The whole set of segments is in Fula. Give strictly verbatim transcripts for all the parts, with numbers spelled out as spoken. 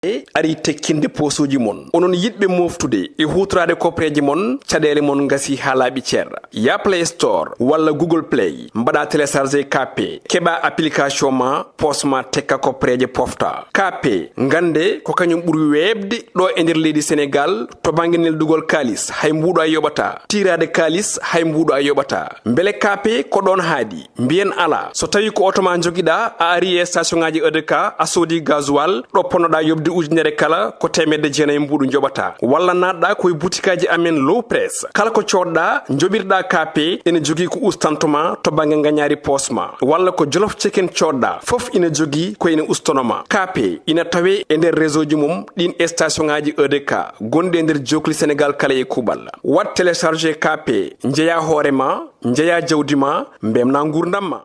Arii tekkinde poosooji mon. Onon yiɗɓe mooftude e huutoraade koppereeje mon, caɗeele mon ngasii haa laaɓi cer. Yah Play Store walla Google Play, mbaɗaa télécharger Kaape, keɓaa application ma, poos ma tekka, koppereeje pofta. Kaape, ngannde ko kañum ɓuri weeɓde ɗo e nder leydi Senegaal to bannge neldugol kaalis, hay mbuuɗo a yoɓataa. Tiiraade kaalis, hay mbuuɗo a yoɓataa. Mbele Kaape ko ɗoon haaɗi? Mbiyen alaa. So tawii ko oto ma njogiɗaa, a arii e station ŋaaji E D K, a soodii gasoil, ɗo ponnoɗaa yoɓde ujunere kala, ko teemedde jeenayi mbuuɗu njoɓataa. Walla naatɗaa ko e butikaaji amen Low Press. Kala ko coodɗaa, njoɓirɗaa Kaape, ene jogii ko ustantoo ma to bannge ngañaari poos ma. Walla ko Jolof Chicken coodɗaa, fof ina jogii ko ene ustanoo ma. Kaape ina tawee e nder réseau ji mum ɗiin e station ŋaaji E D K gonɗi e nder jookli Senegaal kala e kuuɓal. Waɗ télécharger Kaape, njeyaa hoore ma, njeyaa jawdi ma, mbeltinaa nguurndam ma.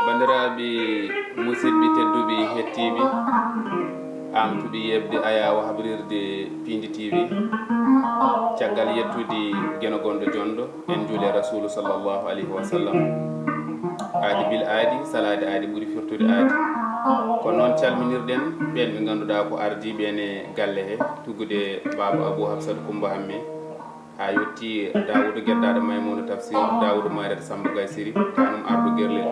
Banndiraaɓe musidɓe tedduɓe hettiiɓe, aamtuɓe yeɓde ayaawo habrirde Piindi T V, caggal yettude Geno Gonɗo Jonɗo, en njuule Rasuulu sallallahu alayhi wa sallam. Aadi bil aadi, salaade aadi ɓuri firtude aadi. Ko noon calminirɗen ɓeen ɓe ngannduɗaa ko ardiiɓe en e galle he, tuggude Baaba Abuu Hafsatu Kummba Hammee, haa yettii Daawuudu Geddaaɗo Maymuuna Tafsir, Daawuudu Mayrata Sammba Gaye Siri, kanum arɗo Gerlel.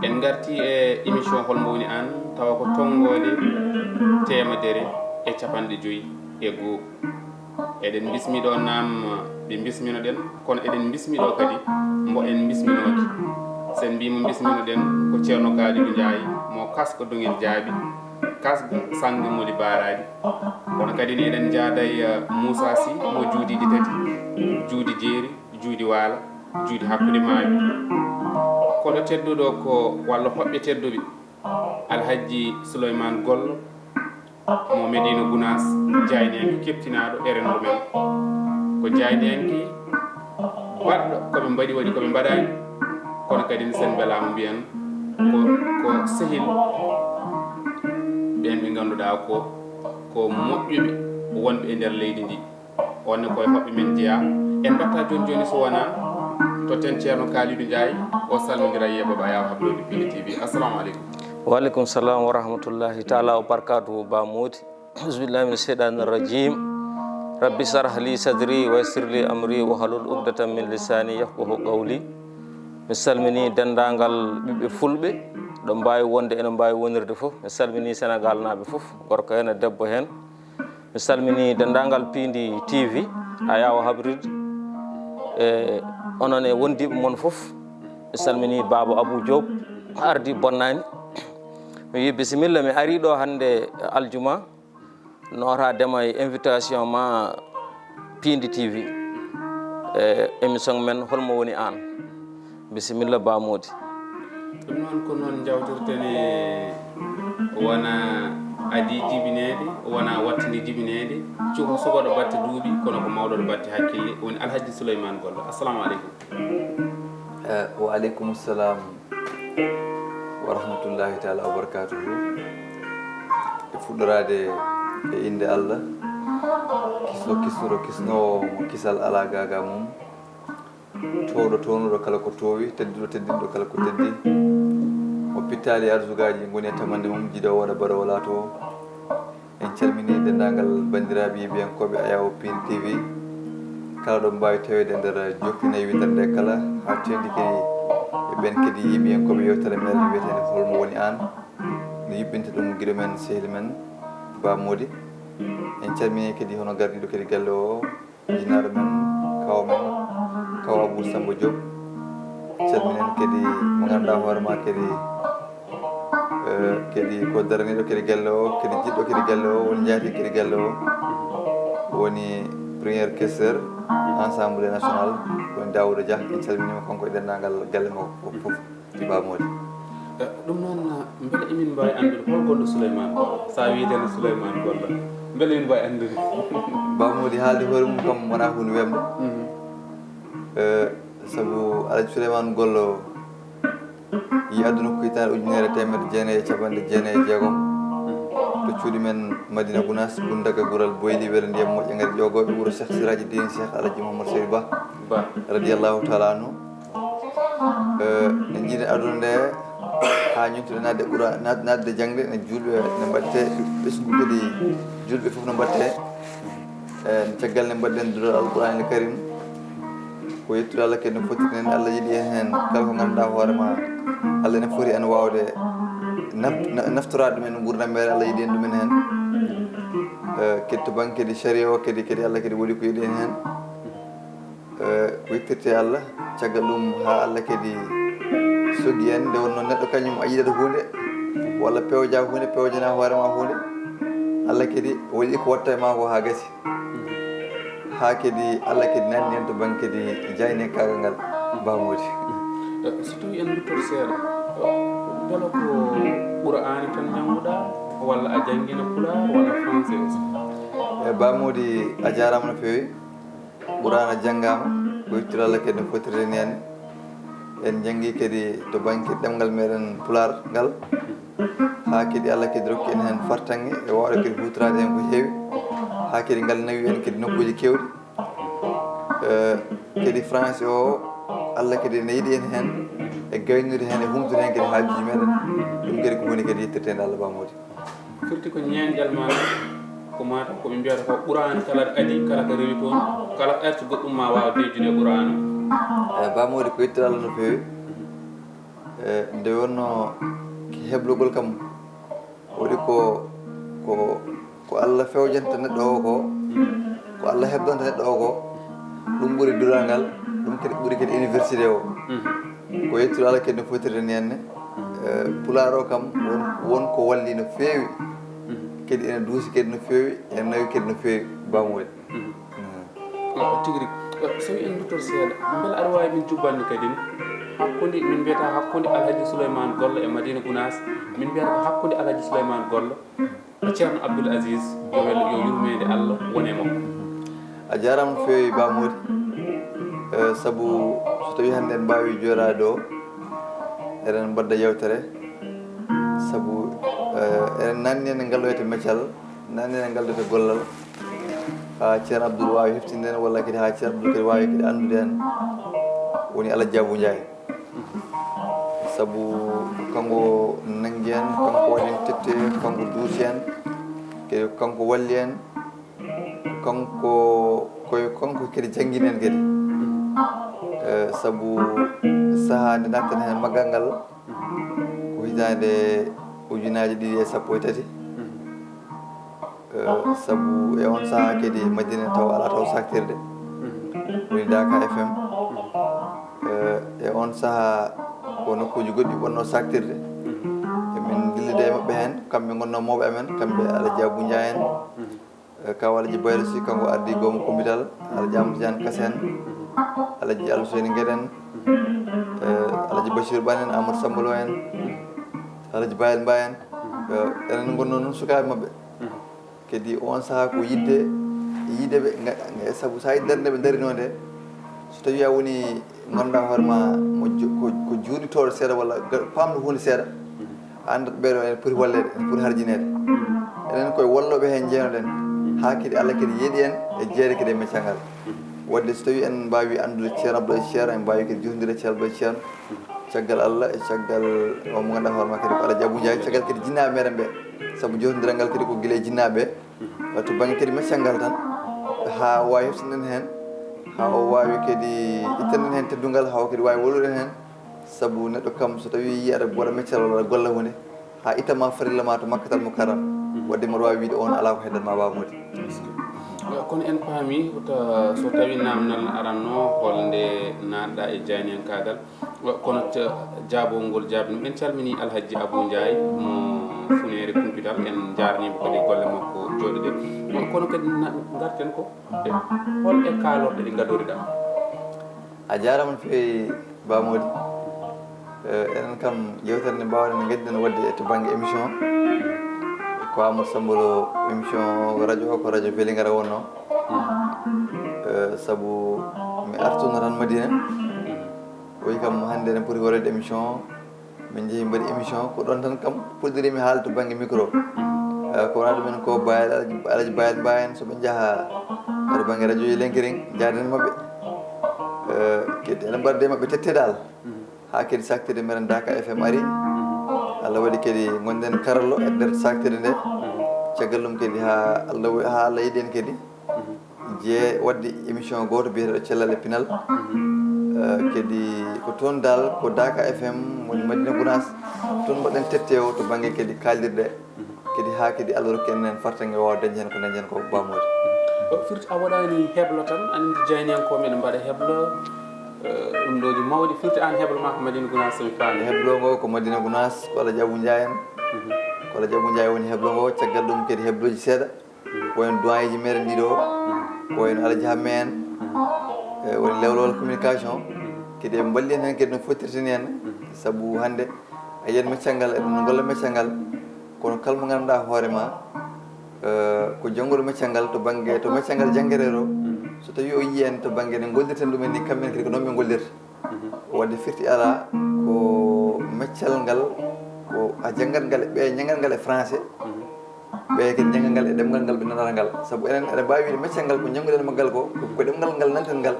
En ngartii e émission Hol Mo Woni Aan, tawa ko tonngoode teemedere e capanɗe joyi e goo. Eɗen mbismi ɗo naam ɓe mbismino ɗen, kono eɗen mbismi ɗo kadi mbo en mbisminooki. So en mbii mo mbismino ɗen, ko Ceerno Kaalidu Njaay mo Kasko Doŋel Jaabi, Kasga Sannga Moli Baaraaɗi. Kono kadi ne eɗen njaada e, eh, Muusaa Si mo juuɗe ɗiɗi tati, juuɗe jeeri, juuɗe waala, juuɗe hakkunde maayo. Koɗo tedduɗo ko, walla hoɓɓe tedduɓe, Alhajji Suleymaan Gollo, mo Medina Gunaas, jaayndiyanke keɓtinaaɗo e renndo men. Ko jaayndiyanke baɗɗo ko ɓe mbaɗi, waɗi ko ɓe mbaɗaani, kono kadi ne, so en mbelaama mbiyen ko, ko sehil ɓeen ɓe ngannduɗaa ko, ko moƴƴuɓe wonɓe e nder leydi ndi. On ne ko e hoɓɓe men jeyaa. En mbaɗta jooni jooni so wonaa to ten Ceerno Kaalidu Njaay, o salmindira e yeɓɓe ɓe ayaawo habrirde Piindi T V. Assalamu aleykum. Wa aleykum salam wa rahmatullahi taala wa barkaatuhu, Ba Moodi. Auzubillahi mina sheytaani rajim. Rabbi shrah li sadri wa yassir li amri wahlul uqdatan min lisaani yafqahu qawli. Mi salminii denndaangal ɓiɓɓe fulɓe, ɗo mbaawi wonde, ene mbaawi wonirde fof. Mi salminii Senegaalnaaɓe fof, gorko heen e debbo heen. Mi salminii denndaangal Piindi T V, ayaawo habrirde, e onon e wondiiɓe mon fof. Mi salminii Baaba Abuu Joob, ardi bonnaani. Mi wii bisimilla, mi arii ɗo hannde aljuma, nootaade ma e invitation ma Piindi T V, e émission men Hol Mo Woni Aan. Bisimilla, Ba Moodi. Ɗum noon ko noon njawtirten e wona adii jibineede, wona wattinde jibineede, cuko sukoɗo batte duuɓi, kono ko mawɗo ɗo batte hakkille, woni Alhajji Suleymaan Gollo. Assalamu aleykum. Eh, wa aleykum salam wa rahmatullahi taala wa barakatuhu. E fuɗɗoraade e innde Allah, kisno kisnuɗo kisnoowo mo kisal alaa gaaga mum, toowɗo townuɗo kala ko toowi, tedduɗo teddinɗo kala ko teddi, mo pittaali arsugaaji ngoni e tamannde mum, jiiɗo waɗa, baɗoowo laatoo. En calminii denndaangal banndiraaɓe yeeɓiyankooɓe ayaawo Piindi T V, kala ɗo mbaawi taweede e nder jokkinayi winndere nde kala, haa teeŋti kadi e ɓeen kadi yeeɓiyankooɓe yeewtere meɗen wiyeteende Hol Mo Woni Aan, no yuɓɓinta ɗum giɗo men, sehil men, Ba Moodi. En calminii kadi hono gardiiɗo kadi galle o, jinaaɗo men, kaaw men, kaaw Abou Samba Diop. Calminen kadi mo ngannduɗaa hoore ma kadi, eh, kadi ko daraniiɗo kadi galle o, kadi jiɗɗo kadi galle o, woni njaati kadi galle o, woni premier questeur Assemblée nationale, woni Daouda Dia. En calminiima kanko e denndaangal galle makko fof. Ba Moodi. Eh, ɗum noon, eh, mbele emin mbaawi anndude hol gonɗo Souleymane Gollo? So a wiyeteeno Souleymane Gollo, mbele emin mbaawi anndude? Ba Moodi, haalde hoore mum kam wonaa huunde weeɓnde. Mhm. Eh, sabu Alhaji Souleymane Gollo yi aduna ko hitaande ujunere e teemedde jeenayi e capanɗe jeenayi e jeegom. Mhm. To cuuɗi men Madina Gounass, Gundaka, Gural Boyli, Welo Ndiyam Moƴƴa, Ngari Ƴoogooɓe, wuro Cheikh Siraji Dine, Cheikh Alhaji Mouhamadou Seydi Ba. Ba. Radiyallahu taala anhu. Eh, en jiiɗi aduna nde haa ñuntude naatde ɓura, naat-, naatde jaŋde, ne juulɓe ne mbaɗte ɓesngu kadi juulɓe fof no mbaɗte. Eh, caggal nde mbaɗɗen dural Alqur'aanil Karim, ko yettude Allah kadi no fottirten. Allah yiɗi en heen kala ko ngannduɗaa hoore ma, Allah ene foti en waawde naf-, na-, naftoraade ɗum en nguurndam meeɗen, Allah yiɗi en ɗum en heen. Eh, kadi to bannge kadi sariya o kadi, kadi Allah kadi waɗi ko yiɗi en heen. Eh, ko yettirte Allah, caggal ɗum haa Allah kadi soggi en, nde wonnoo neɗɗo kañum a yiɗat huunde, walla pewja huunde, pewjana hoore ma huunde, Allah kadi waɗi ko watta e ma ko haa gasi. Haa kadi Allah kadi nanni en to bannge kadi jaynenkaagal ngal, Ba Mody. Eh, so tawii en nduttoto seeɗa, eh, mbela ko Qur'aani tan njannguɗaa, walla a janngina Pulaar, walla Français aussi? Eh, Ba Mody, a jaaraama no feewi. Qur'aana janngaama, ko yettude Allah kadi no fottirten heen. En njanngi kadi to bannge ɗemngal meeɗen Pulaar ngal. Haa kadi Allah kadi rokki en heen fartaŋŋe e waawde kadi huutoraade heen ko heewi. Haa kadi ngal nawi en kadi nokkuuji keewɗi. Eh, kadi Français o, Allah kadi ne yiɗi en heen e gaynude heen e humtude heen kadi haajuuji meeɗen. Ɗum kadi ko huunde kadi yettirteende Allah, Ba Mody. Firti ko ñeeñɗal ma, ko mataw ko ɓe mbiyata ko Qur'aana kala ɗo adii, kala ko rewi toon, kala ɗo arti goɗɗum ma waaw deeƴude e Qur'aana. Eh, Ba Mody, ko yettude Allah no feewi. Eh, nde wonnoo heblugol kam, waɗi ko, ko, ko Allah fewjanta neɗɗo o ko, ko Allah heblanta neɗɗo o ko, ɗum ɓuri dural ngal, ɗum kadi ɓuri kadi université o. Mhm. Ko yettude Allah kadi no fottirten heen ne. Eh, Pulaar o kam won, won ko walli no feewi. Mhm. Kadi ene duusi kadi no feewi, ene nawi kadi no feewi, Ba Mody. Mhm. Mm. Eh, tigi rigi. Eh, so en nduttoto seeɗa, mbela aɗa waawi min jubbande kadi hakkunde, min mbiyata hakkunde Alhaji Souleymane Gollo e Madina Gounass, min mbiyata ko hakkunde Alhaji Souleymane Gollo e Ceerno Abdoul Aziz, yo wel-, yo yurmeende Allah won e makko. A jaaraama no feewi, Ba Mody. Eh, sabu so tawii hannde en mbaawii jooɗaade ɗo, eɗen mbaɗda yewtere, sabu, eh, eɗen naatni en e ngal ɗo wiyetee meccal, naatni en e ngal ɗo wiyetee gollal, haa Ceerno Abdoul waawi heftinde en, walla kadi haa Ceerno Abdoul kadi waawi kadi anndude en woni Alhaji Abou Ndiaye. Sabu kanko nanngi en, kanko waɗi en tette, kanko duusi en, kadi kanko walli en, kanko, ko e kanko kadi janngini en kadi. Eh, sabu sahaa nde naattan heen maggal ngal, ko hitaande ujunaaji ɗiɗi e sappo e tati. Eh, sabu e oon sahaa kadi Madina taw alaa taw saaktirde, woni Daaka F M. Eh, e oon sahaa ko nokkuuji goɗɗi wonnoo saaktirde. Emin ndillida e maɓɓe heen, kamɓe ngonnoo mawɓe amen, kamɓe Alhaji Abou Ndiaye en, eh, Kaw Alhaji Bayro Sy, kanko ardii goomu kumpital, Alhaji Amadou Tidiane Kassé en, Alhaji Alfousseyni Guédé en, eh, Alhaji Bachir Bane en, Amadou Samba Lo en, Alhaji Bayel Mbaye en, eh, enen ngonnoo noon sukaaɓe maɓɓe. Kadi oon sahaa ko yiɗde, yiɗde ɓe, nga-, nga-, sabu so a yii darnde ɓe ndarinoo nde, so tawii a woni ngannduɗaa hoore ma mo jo-, ko, ko juulnitooɗo seeɗa walla ga-, paamɗo huunde seeɗa, a anndat ɓeeɗo ene poti walleede, ene poti harjineede. Enen koye wallooɓe heen njeynoɗen, haa kadi Allah kadi yeeɗi en e jeyeede kadi e meccal ngal. Waɗde so tawii en mbaawii anndude Ceerno Abdoul Aziz Ceerno, en mbaawii kadi jotondirde e Ceerno Abdoul Aziz Ceerno, caggal Allah e caggal o mo ngannduɗaa hoore ma kadi ko Alhaji Abou Ndiaye, caggal kadi jinnaaɓe meeɗen ɓe, sabu jotondiral ngal kadi ko gila e jinnaaɓe ɓe. To bannge kadi meccal ngal tan, haa o waawi heftinde en heen, haa o waawi kadi ittande en heen teddungal, haa o kadi waawi wallude en heen. Sabu neɗɗo kam, so tawii yii aɗa waɗa meccal walla aɗa golla huunde, haa ittama farilla ma to Makkatal Mukarram, waɗde mboɗo waawi wiyde oon alaa ko heddatma, Ba Mody. Kono en paami, ta-, so tawii naamnal no aranno, holnde naatɗa e jaayndiyankaagal, kono te-, jaabawol ngol jaabi ɗum. En calminii Alhaji Abou Ndiaye mo Funeere Kumpital, en njaarnii mo kadi golle makko jooɗuɗe. Kono kadi na-, ngarten ko e hol e kaalorɗe ɗe ngadoriɗaa? A jaaraama no feewi, Ba Mody. Eh, enen kam, yewtere nde mbaawɗen nde ngadduɗen waɗde e to bannge émission, ko Amadou Samba Lo émission o, ko radio o, ko radio Vélingara wonnoo. Eh, sabu mi artuno tan Madina. O wi kam, hannde eɗen poti waɗde émission. Min njehi mbaɗi émission, ko ɗoon tan kam puɗɗoriimi haalde to bannge micro. Eh, ko wonaa ɗum en ko Bayel, Alaji, Alaji Bayel Mbaye en, so ɓe njaha to bannge radio e Lenkereŋ, njaaden maɓɓe. Kadi eɗen mbaɗde maɓɓe tette dal. Haa kadi saktirde meɗen Daka F M ari. Allah waɗi kadi ngonɗen karallo e nder saktirde nde. Caggal ɗum kadi haa Allah wa- haa Allah yiɗi en kadi je waɗde émission gooto biyeteeɗo Cellal e Pinal. Eh, kadi ko toon dal ko Daka F M woni Madina Gounass, toon mbaɗen tette o to bannge kadi kaaldirɗe. Kadi haa kadi Allah rokki en fartaŋŋe waawa dañde heen ko dañde heen ko Ba Mody. O firti a waɗaani heblo tan, anin jayniyankooɓe ene mbaɗa heblo. Eh, ɗum ɗooji mawɗi firti aan heblo maa ko Madina Gounass somi faami. Heblo ngo ko Madina Gounass, ko Alhaji Abou Ndiaye en. Ko Alhaji Abou Ndiaye woni heblo ngo, caggal ɗum kadi hebloji seeɗa. Ko wayno doyenji meɗen ɗiɗo, ko wayno Alhaji Hamme en, eh, woni lewlewol communication. Kadi eɓe mballi en heen kadi no fottirta ni en, sabu hannde a yiyat meccal ngal, eɗen ngolla meccal ngal, kono kala mo ngannduɗaa hoore ma, eh, ko jannguɗo meccal ngal to bannge, to meccal ngal janngiree ɗo, so tawii o yiyii en to bannge nde ngollirten ɗumen ni, kamɓe en kadi ko noon ɓe ngollirta. Waɗde firti alaa, ko meccal ngal, ko a janngat ngal e ɓe njanngat ngal e français, ɓe kadi njanngat ngal e ɗemngal ngal ɓe nanata ngal. Sabu enen eɗen mbaawi wiyde meccal ngal ko njannguɗen maggal ko, ko ɗemngal ngal nanten ngal,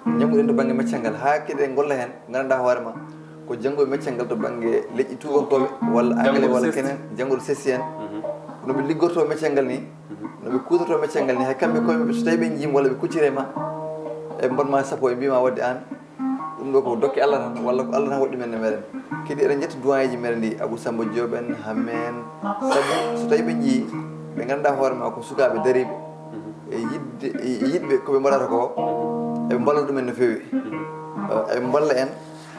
njannguɗen to bannge meccal ngal, haa kadi en ngolla heen, nganndanɗaa hoore ma, ko jannguɓe meccal ngal to bannge leƴƴi tuubankooɓe walla anglais walla keneen, jannguɗo sessi en, no ɓe liggortoo meccal ngal ni, no ɓe kuutortoo meccal ngal ni, hay kamɓe koye maɓɓe so tawii ɓe njiima walla ɓe kucciree ma, eɓe mbaɗ ma sappo, e mbiima waɗde aan, ɗum ɗo ko dokke Allah tan, walla ko Allah tan waɗi men e meɗen. Kadi eɗen njetta doyenji meɗen ɗi, Abou Samba Diop en, Hamme en, sabu so tawii ɓe njii, ɓe nganndanɗaa hoore ma ko sukaaɓe dariiɓe, e yiɗde, e yiɗɓe ko ɓe mbaɗata ko, eɓe mballa ɗumen no feewi. Eh, eɓe mballa en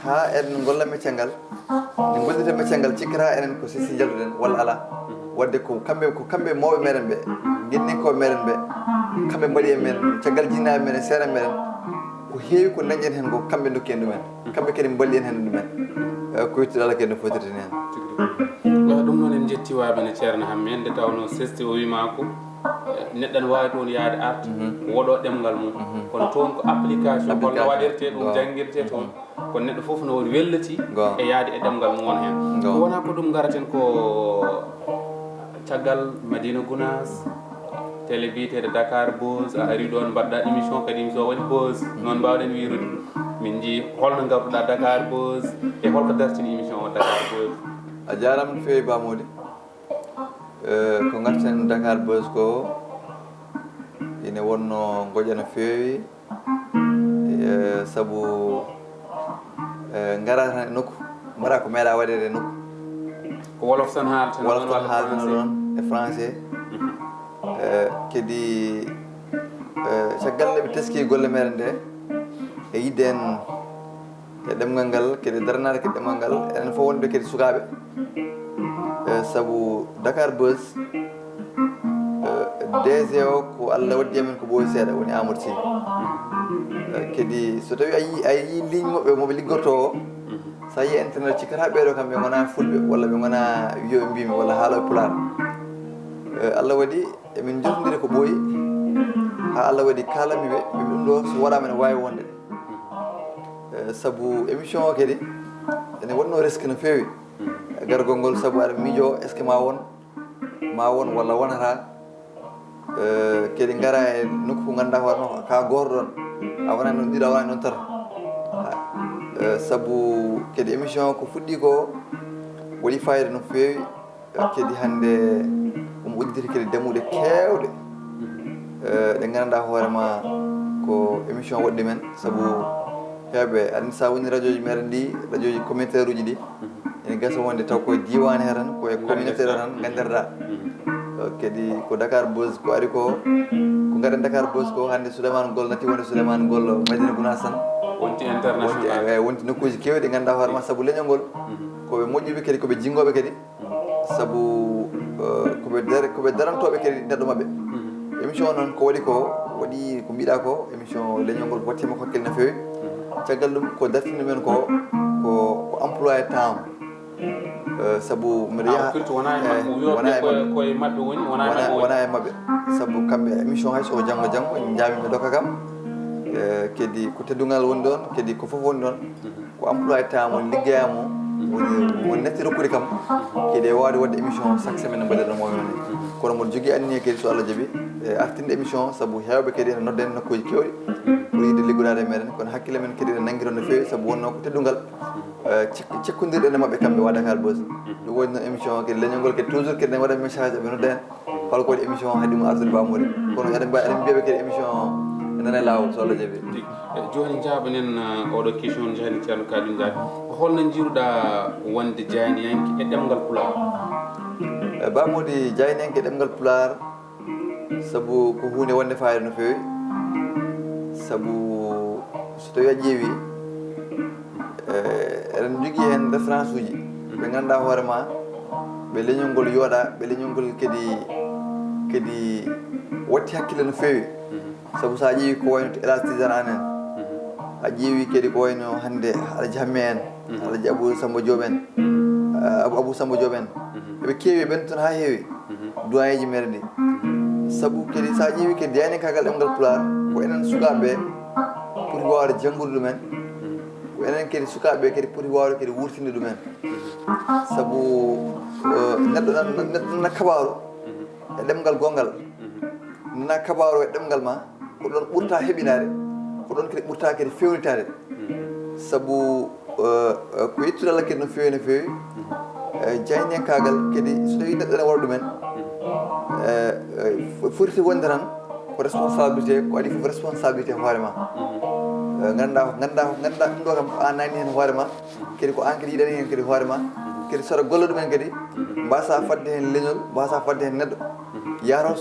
haa eɗen ngolla meccal ngal, nde ngollirta meccal ngal, cikkata enen ko sessi njaltuɗen walla alaa. Waɗde ko kamɓe, ko kamɓe mawɓe meɗen ɓe, ngenninkooɓe meɗen ɓe, kamɓe mbaɗi e men, caggal jinnaaɓe men e seeɗa meɗen, ko heewi ko dañɗen heen ko kamɓe ndokki en ɗumen, kamɓe kadi mballi en heen ɗumen. Eh, ko wittude Allah kadi no fottirta ni heen. Ɗum noon en njetti waaɓe no Ceerno Hamme en, nde tawnoo sessi o wiimaa ko, eh, neɗɗo ne waawi toon yahde arta, woɗɗoo ɗemngal mum. Kono toon ko application, holno waɗirtee ɗum, janngirtee toon. Kono neɗɗo fof no woni welliti e yahde e ɗemngal mum won heen. Wonaa ko ɗum ngaraten ko caggal Madina Gounass, télé biyeteeɗo Dakar Buzz, a arii ɗoon mbaɗɗaa émission, kadi émission waɗi buzz, noon mbaawɗen wiyrude. Min njii holno ngarduɗaa Dakar Buzz e holko dartini émission o Dakar Buzz. A jaaraama no feewi Ba Mody. Eh, ko ngarten Dakar Buzz ko ine wonno ngoƴa no feewi, eh, sabu, eh, ngara tan e nokku, mbaɗa ko meeɗa waɗeede e nokku. Ko wolof tan haalata, wolof tan haalata ɗoon e français. Eh, kadi, eh, caggal nde ɓe teski golle meɗen ɗe e yiɗde en e ɗemngal ngal, kadi daranaade kadi ɗemngal ngal, enen fof wonɓe kadi sukaaɓe. Eh, sabu Dakar Buzz, eh, D G o ko Allah waɗdi e men ko ɓooyi seeɗa, woni Amadou Sy. Eh, kadi so tawii a yii, a yii ligne maɓɓe mo ɓe liggortoo o, so a yii internet, cikkata ɓeeɗo kam ɓe ngonaa fulɓe, walla ɓe ngonaa wiyooɓe mbimi, walla haalooɓe pulaar. Eh, Allah waɗi emin njotondiri ko ɓooyi, haa Allah waɗi kaalanmi ɓe, ɓe ɗum ɗo so waɗaama ene waawi wonde. Eh, sabu émission o kadi ene wonno risque no feewi. Gargol ngol sabu aɗa miijo est ce que ma won, ma won walla wonata. Eh, kadi ngara e nokku ko ngannduɗaa hoore ma ka gooto ɗoon, a wonani ɗoon ɗiɗo, a wonani ɗoon tato. Eh, sabu kadi émission o ko fuɗɗi ko waɗi fayida no feewi. Kadi hannde omo udditi kadi dammuɗe keewɗe, eh, ɗe ngannduɗaa hoore ma ko émission waɗɗi men, sabu heewɓe aɗa anndi so a woni radio ji meɗen ɗi, radio ji communautaire uji ɗi, ene gasa wonde taw koye diiwaan he tan, koye communautaire o tan nganndirɗaa. Eh, kadi ko Dakar Buzz ko ari ko, ko ngaɗen Dakar Buzz ko hannde Souleymane Gol natti wonde Souleymane Gol Madina Gounass tan. Wonti international. Wonti, eh, wonti nokkuuji keewɗi ngannduɗaa hoore ma sabu leñol ngol. Ko ɓe moƴƴuɓe kadi, ko ɓe jinngooɓe kadi. Sabu, eh, ko ɓe dar-, ko ɓe darantooɓe kadi neɗɗo maɓɓe. Émission o noon ko waɗi ko, waɗi ko mbiɗa ko, émission leñol ngol waɗtiima ko hakkille no feewi. Caggal ɗum ko dartini men ko, ko, ko employé temps. Eh, sabu mbiɗa yaha, wonaa e maɓɓe, wonaa e maɓɓe. Wonaa e maɓɓe. Sabu kamɓe émission hay so ko janngo janngo, njaami ɓe ndokka kam. Eh, kadi ko teddungal woni ɗoon, kadi ko fof woni ɗoon. Ko employé temps mo, liggaya mo, woni, woni natti rokkude kam kadi e waawde waɗde émission chaque semaine no mbaɗirɗen mo. Kono mboɗo jogii anniya kadi so Allah jaɓi, E artinde émission, sabu heewɓe kadi ene nodden nokkuuji keewɗi pour yiɗde liggodaade e meɗen, kono hakkille men kadi ene nanngi toon no feewi, sabu wonnoo ko teddungal, eh, cek-, cekkondirɗen e maɓɓe kamɓe waa Dakar Buzz. Ɗum woni noon émission o kadi, leñol ngol kadi toujours kadi ene waɗa message, ɓe nodda en, hol ko waɗi émission o, haɗi mo artude Ba Mody. Kono eɗen mba-, eɗen mbiya ɓe kadi émission o ene nana e laawol, so Allah jaɓi. Tigi. E, jooni njaabanen, eh, oɗo question, njahani Ceerno Kalidou Ndiaye. Holno njiiruɗaa wonde jaayndiyanke e ɗemngal Pulaar? Eh, Ba Mody, jaayndiyanke e ɗemngal Pulaar, sabu ko huunde wonde faayiida no feewi. Sabu so tawii a ƴeewi, eh, eɗen njogii heen référence uji ɓe ngannduɗaa hoore ma, ɓe leñol ngol yooɗaa, ɓe leñol ngol kadi, kadi watti hakkille no feewi. Sabu so a ƴeewi ko wayno to El Hadj Tidiane Anne en, a ƴeewi kadi ko wayno hannde Alhaji Hamme en, Alhaji Abou Samba Diop en, eh, Abou, Abou Samba Diop en. Eɓe keewi, ɓen toon haa heewi. Duwayeeji meere ndi. Sabu kadi so a ƴeewi kadi jaayndiyankaagal ɗemngal Pulaar, ko enen sukaaɓe ɓe poti waawde janngude ɗumen. Ko enen kadi sukaaɓe ɓe kadi poti waawde kadi wuurtinde ɗumen. Sabu, eh, neɗɗo nan-, nan-, nan-, nana kabaaru e ɗemngal gonngal. Nana kabaaru e ɗemngal ma, ko ɗoon ɓurta heɓinaade, ko ɗoon kadi ɓurta kadi feewnitaade. Sabu, eh, eh, ko yettude Allah kadi no feewi, no feewi. Eh, jaayndiyankaagal kadi, so tawii neɗɗo ene waɗa ɗumen, eh, eh, fo-, foti wonde tan ko responsabilité, ko adii fof responsabilité hoore ma. Eh, ngannduɗaa, ngannduɗaa, ngannduɗaa ɗum ɗo kam ko aan naatni heen hoore ma, kadi ko aan kadi yiɗani heen kadi hoore ma, kadi so aɗa golla ɗumen kadi, mbaasaa fadde heen leñol, mbaasaa fadde heen neɗɗo. Yahata o,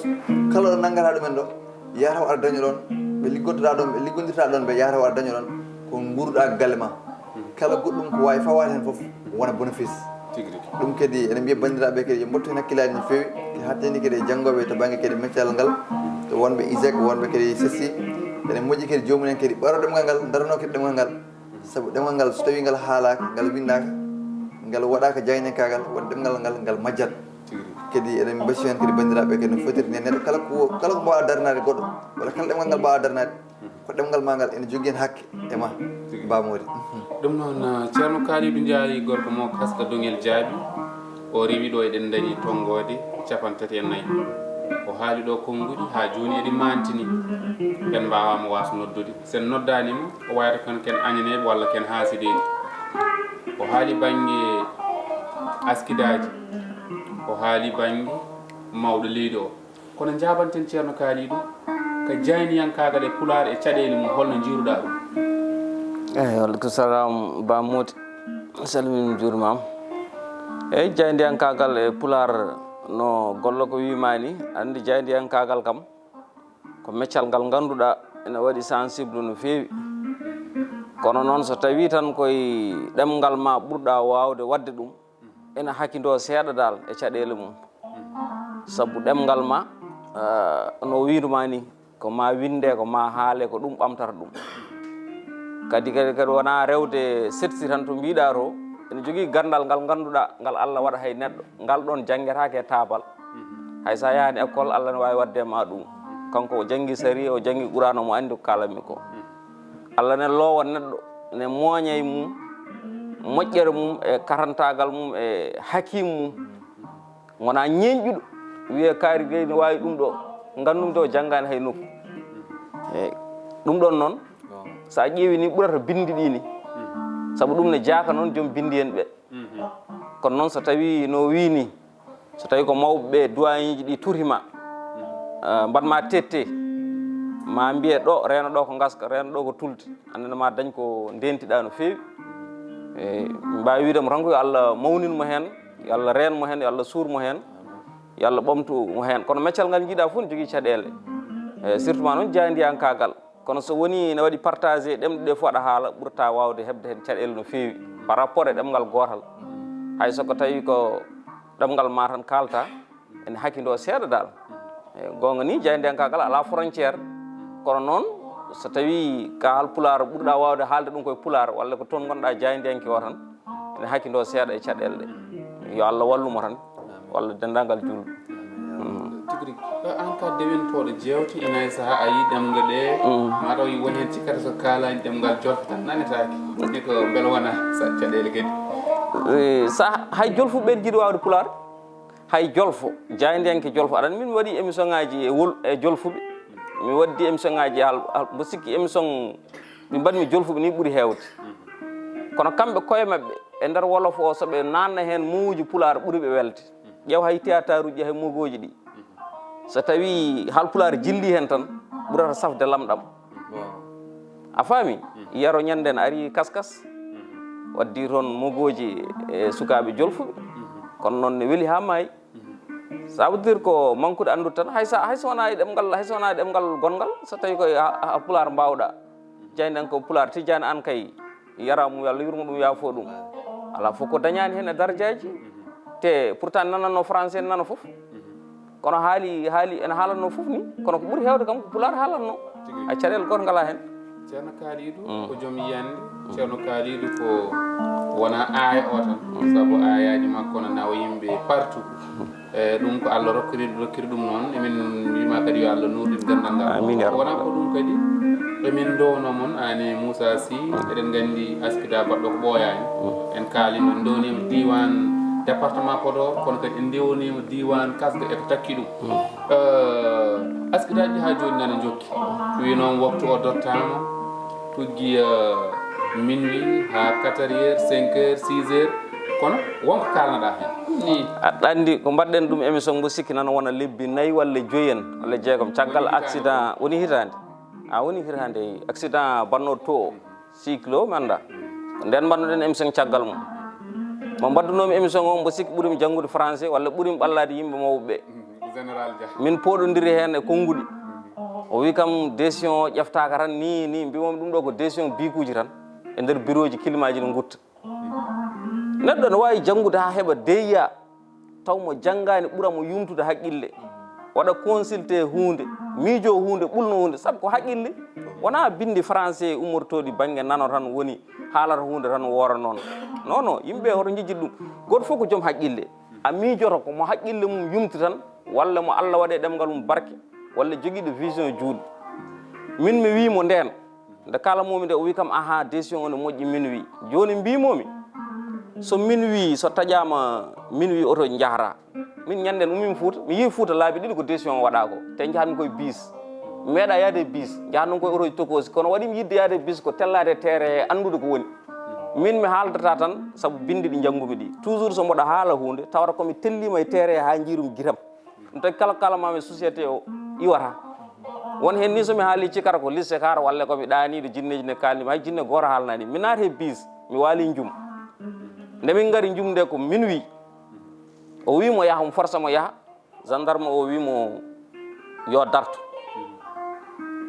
kala ɗo nanngata ɗumen ɗo, yahata o aɗa daña ɗoon, ɓe liggotoɗaa ɗoon, ɓe liggondirta ɗoon, ɓe yahata o aɗa daña ɗoon, ko nguurduɗaa galle ma. Kala goɗɗum ko waawi fawaade heen fof, wona bénéfice. Tigi rigi. Ɗum kadi, eɗen mbiya banndiraaɓe kadi, yo mbattu heen hakkillaaji no feewi, kadi haa teeŋti kadi e janngooɓe to bannge kadi meccal ngal, to wonɓe ISEC, wonɓe kadi CESTI. Ene moƴƴi kadi joomum en kadi ɓaaro ɗemngal ngal, ndarano kadi ɗemngal ngal. Sabu ɗemngal ngal, so tawii ngal haalaaka, ngal winndaaka, ngal waɗaaka jaayndiyankaagal, won ɗemngal ngal, ngal majjat. Tigi rigi. Kadi eɗen mbasiyoo heen kadi banndiraaɓe kadi no fotiri ni, neɗɗo kala ko, kala ko mbaawaa daranaade goɗɗo, walla kala ɗemngal ngal mbaawaa daranaade, ko ɗemngal maa ngal ene jogii heen hakke e ma, Tigi. Ba Mody. Ɗum noon, Ceerno Kalidou Ndiaye, gorko mo Kaska Doŋel Jaabi, o rewi ɗo, eɗen ndañi tonngoode capanɗe tati e nayi. O haali ɗo konnguɗi, haa jooni eɗi maantini. En mbaawaama waas noddude. So en noddaani mo, o wayata kono ken añaneeɓe walla ken haasideeɓe. O haali bannge askidaaji, o haali bannge mawɗo leydi o. Kono njaabanten Ceerno Kalidou, ka jaayndiyankaagal e Pulaar e caɗeele mum, holno njiiruɗaa ɗum? Eeyi, waleykum salam, Ba Mody. Salmin, njuurmaama. Eeyi, jaayndiyankaagal e Pulaar, no gollo ko wiimaa ni, anndi jaayndiyankaagal kam, ko meccal ngal ngannduɗaa ene waɗi sensible no feewi. Kono noon, so tawii tan koye ɗemngal ma ɓurɗaa waawde waɗde ɗum, ene hakindoo seeɗa dal e caɗeele mum. Sabu ɗemngal ma, eh, no wiidu ma ni, ko ma winnde, ko ma haale, ko ɗum ɓamtata ɗum. Kadi, kadi, kadi wonaa rewde setsi tan to mbiɗa to, ene jogii ganndal ngal ngannduɗaa, ngal Allah waɗa hay neɗɗo. Ngal ɗoon janngetaake e taabal. Hay so a yahaani école, Allah ne waawi waɗde ma ɗum. Kanko o janngi sariya, o janngi Qur'aana, omo anndi ko kaalanmi ko. Allah ne loowa neɗɗo, ne mooña e mum, moƴƴere mum, e karantaagal mum, e hakiim mum. Wonaa ñeeñƴuɗo, wiyee kaari dey ne waawi ɗum ɗo, nganndu-mi de o janngaani hay nokku. Eeyi, ɗum ɗoon noon, so a ƴeewi ni ɓurata binndi ɗi ni. Sabu ɗum ne jaaka noon joom binndi en ɓe. Kono noon so tawii no wii ni, so tawii ko mawɓe ɓe, duwaañiiji ɗi tuti ma, eh, mbaɗ ma tette, ma mbiye ɗo, reeno ɗo ko ngaska, reeno ɗo ko tulde, annene ma dañ ko ndentiɗaa no feewi. Eh, min mbaawi wiide mo tan ko yo Allah mawnin mo heen, yo Allah reen mo heen, yo Allah suur mo heen, yo Allah ɓamtu mo heen. Kono meccal ngal njiiɗaa fof ne jogii caɗeele. Eh, surtout ma noon jaayndiyankaagal. Kono so wonii ene waɗi partagé ɗemɗe ɗe fof aɗa haala, ɓurta waawde heɓde heen caɗeele no feewi par rapport e ɗemngal gootal. Hay so ko tawi ko ɗemngal ma tan kaalta, ene hakindoo seeɗa dal. E goonga ni, jaayndiyankaagal alaa frontière. Kono noon, so tawii ka haal pulaar ɓurɗa waawde haalde ɗum koye pulaar, walla ko toon ngonɗa jaayndiyanke o tan, ene hakindoo seeɗa e caɗeele ɗe. Yo Allah wallu mo tan, walla denndaangal juulɓe. Mm. Tigi rigi. Ko aan ka dewintooɗo jeewte, ina e sahaa a yii ɗemɗe ɗe, mm, mataw won heen cikkata so kaalaani ɗemngal jolfe tan nanetaake. Ni ko mbele wona sa caɗeele kadi? Eh, sa hay jolfuɓe ɓe jiɗi waawde pulaar. Hay jolfo, jaayndiyanke jolfo, aɗa anndi min mi waɗii émission ŋaaji e wol-, e jolfuɓe. Mi waɗdi émission ŋaaji hal-, hal-, mbo sikki émission ɗi mbaɗmi jolfuɓe ni ɓuri heewde. Kono kamɓe koye maɓɓe, e nder wolof o, so ɓe naatna heen muuji pulaar ɓuri ɓe welde. Ƴeew hay théâtre uji, hay mogooji ɗi. So tawii haalpulaar jilli heen tan, ɓurata safde lamɗam. A faami? Yero ñande en ari Kaskas, waddi toon mogooji e sukaaɓe jolfuɓe. Kono noon ne weli haa maayi. Ça veut dire ko mankude anndude tan, hay so, hay so wonaa e ɗemngal, hay so wonaa e ɗemngal gonngal, so tawii ko e ha-, ha-, pulaar mbaawɗaa. Jaayndiyanke pulaar, Tijjaani, aan kay, yaramu, yo Allah yurmo ɗum, yaafo ɗum. Alaa fof ko dañaani heen e darajaaji. Te pourtant nanatno français, nana fof. Kono haali, haali, ene haalatno fof ni, kono ko ɓuri heewde kam ko pulaar haalatno. Tigi. Hay caɗeele gooto ngalaa heen. Ceerno Kalidou ko joom yiyannde. Ceerno Kalidou ko wona aaya o tan, sabu aayaaji makko no nawa yimɓe partout. E ɗum ko Allah rokkiri, rokkiri ɗum noon. Emin mbima kadi yo Allah nuurɗin ganndal ngal. Amiin, ya rabbal. Wona ko ɗum kadi, emin ndowno mon, aan e Moussa Sy. Eɗen nganndi Askida baɗɗo ko ɓooyaani. En kaalino, en ndownima diiwaan département Podor, kono kadi en ndewnima diiwaan Kasga e ko takki ɗum. Eh, Askida ji haa jooni nana njokki. Wi noon waktu o dottaama, tuggi, eh, minuit haa quatre heures, cinq heures, six heures. Kono wonko kaalnoɗaa heen. Ni. Aɗa anndi ko mbaɗɗen ɗum émission mbo sikki nana wona lebbi nayi walla joyi en, walla jeegom. Caggal accident, woni hitaande. A woni hitaande, accident bannoɗo to o. Six kilo mi anndaa. Nden mbaɗnoɗen émission caggal mum. Mo mbaɗdunoomi émission o, mbo sikki ɓurimi janngude français walla ɓurimi ɓallaade yimɓe mawɓe ɓe. Général Dia. Min pooɗondiri heen e konnguɗi. O wi kam décision o ƴeftaaka tan ni, ni mbimomi ɗum ɗo ko décision biikuuji tan. E nder bureau ji, climat ji no ngutta. Neɗɗo no waawi janngude haa heɓa D I A, taw mo janngaani ɓura mo yumtude haqqille, waɗa consulté huunde, miijoo huunde, ɓulno huunde, sabu ko haqqille. Wonaa binndi français ummortooɗi bannge nano tan woni, haalata huunde tan woora noon. Non, non, yimɓe hoto njejjit ɗum. Gooto fof ko joom haqqille. A miijoto ko mo haqqille mum yumti tan, walla mo Allah waɗi e ɗemngal mum barke, walla jogiiɗo vision juutɗo. Min mi wii mo ndeen, nde kalamomi nde, o wi kam, "Aha, décision o ne moƴƴi." Min wi, jooni mbimomi, so min wi, so taƴama min wi oto njahra. Min ñanden ummimi Fuuta, mi yii Fuuta laabi ɗiɗi ko décision o waɗa ko. Te njahatmi koye bis. Mi meeɗa yaade bis, njahatmi koye otoji tokosi. Kono waɗimi yidde yaade bis ko tellade terrain he, anndude ko woni. Min mi haaldata tan sabu bindi ɗi njanngumi ɗi. Toujours so mboɗo haala huunde, tawata ko mi tellima e terrain he haa njiirumi gitam. Ɗum tagi kala, kala mami société o iwata. Won heen ni so mi haali cikata ko lycée kar walla ko mi ɗaaniiɗo jinneeji ne kaalnimi, hay jinne gooto haalnani. Mi naati e bis, mi waali njum. Nde min ngari njum nde ko min wi. O wi mo yaha, mo forsa mo yaha. Gendarme o wi mo yo darto.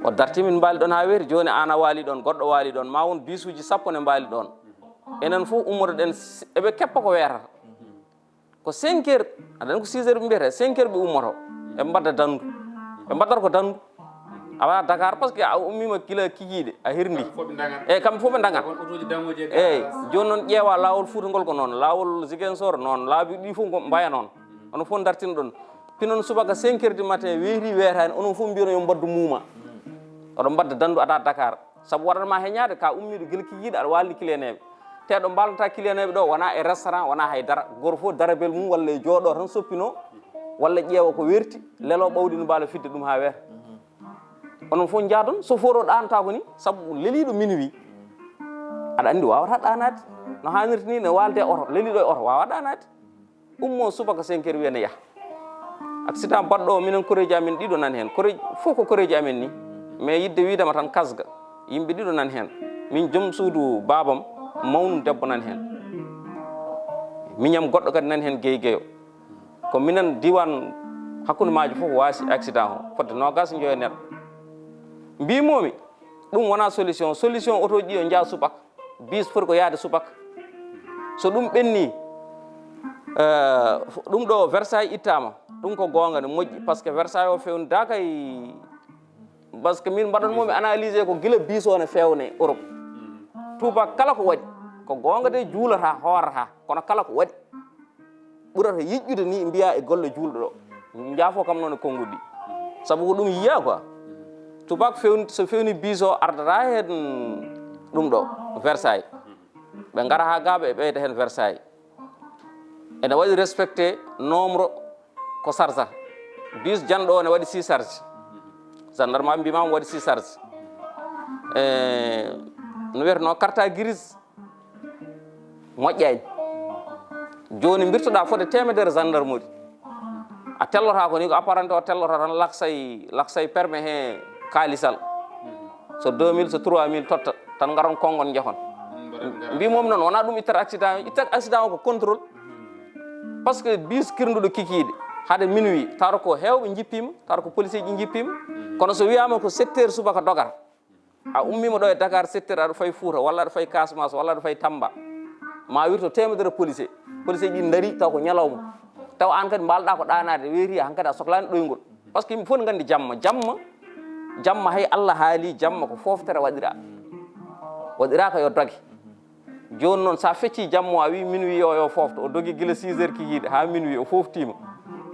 O darti, min mbaali ɗon haa weeti. Jooni aan a waali ɗon, goɗɗo waali ɗon, ma won bisuuji sappo ne mbaali ɗon. Enen fof ummotoɗen, s-, eɓe keppa ko weetata. Ko cinq heures, aɗa anndi ko six heures ɓe mbiyata, cinq heures ɓe ummoto. Ɓe mbadda dandu. Ɓe mbaddata ko dandu. A waɗa Dakar, parce que a ummima kila kikiiɗe, a hirndi. Kamɓe fof ɓe ndaŋat. Eyyi, kamɓe fof ɓe ndaŋat. Won otoji daŋooji e garage. Eyyi, jooni noon ƴeewa laawol Fuuta ngol ko noon, laawol Ziguinchor noon, laabi ɗi fof ko mbaya noon. Onon fof dartino ɗon. Pinon subaka cinq heures du matin, weeti weetaani, onon fof mbiyono yo mbaddu muuma. Oɗon mbadda dandu ada Dakar. Sabu waɗata ma heñaade, ka ummiiɗo gila kikiiɗe, aɗa waalni kiliyaneeɓe. Te ɗo mbaalata kiliyaneeɓe ɗo, wona e restaurant, wona hay dara. Gooto fof darabel mum, walla e jooɗo tan soppino, walla ƴeewa ko werti, lelo ɓawdi no mbaala fidde ɗum haa weeta. Onon fof njaadon, so foro ɗaanata ko ni, sabu leliiɗo minuit. Aɗa anndi waawata ɗaanaade. No haanirta ni, ne waalde e oto, leliiɗo e oto, waawaa ɗaanaade. Ummo subaka cinq heures wiya ne yaha. Accident baɗɗo o, minen koreeji amen ɗiɗo nan heen. Koreeji fof ko koreeji amen ni. Mais yidde wiidama tan Kasga, yimɓe ɗiɗo nan heen. Min joom suudu baabam, mawnum debbo nan heen. Miñam goɗɗo kadi nan heen, Gey Geyo. Ko minen diiwaan hakkunde maaji fof waasi accident o, fodde noogaas njoyo neɗɗo. Mbimomi, ɗum wona solution. Solution, otoji ɗi yo njaha subaka. Bis foti ko yahde subaka. So ɗum ɓenni, eh, ɗum ɗo Versailles ittama. Ɗum ko goonga, ne moƴƴi, par ce que Versailles o fewnidaka e, par ce que min mbaɗanmomi analyse ko gila bis o ne fewne Europe. Tuuba kala ko waɗi, ko goonga de, juulata, hoorata, kono kala ko waɗi. Ɓurata yiƴƴude ni mbiya e golle juulɗo ɗo. Njaafo kam noon e konnguɗi. Sabu ko ɗum yiya quoi. Tubaak fewni, so fewni bis o ardata heen ɗum ɗo, Versailles. Ɓe ngara haa ga ɓe ɓeyda heen Versailles. Ene waɗi respecté nombre ko sarsa. Bis janɗo o ne waɗi si sarsi. Gendarme mbima mo waɗi si sarsi. E, no wiyeteno carte grise moƴƴani. Joni mbirtoɗa fode temedere gendarmerie. A tellota ko ni ko apparenté o tellota tan laksay, laksay perme he kalisal. So deux mille, so trois mille totta. Tan ngaron kongon jehon. Mbi mom noon, wona ɗum ittata accident. Ittata accident o ko contrôle. Parce que bis kirnduɗo kikiiɗe, hade minuit, tawata ko heewɓe njippima, tawata ko policier ji njippima. Kono so wiyama ko sept heures subaka dogata, a ummima ɗo e Dakar sept heures, aɗa fayi Fouta, walla aɗa fayi Casamance, walla aɗa fayi Tamba, ma wirto temedere policier. Policier ji ndaari, taw ko ñalawma. Taw an kadi mbalɗa ko ɗanade, weeti, hankadi a soklani ɗoyngol. Parce que yimɓe fof ne nganndi jamma. Jamma, jamma hay Allah haali, jamma ko fooftere waɗira. Waɗira ko yo doge. Jooni noon, so a feccii jamma o, a wii minuit o yo foofto, o dogi gila six heures kikiiɗe haa minuit, o fooftiima.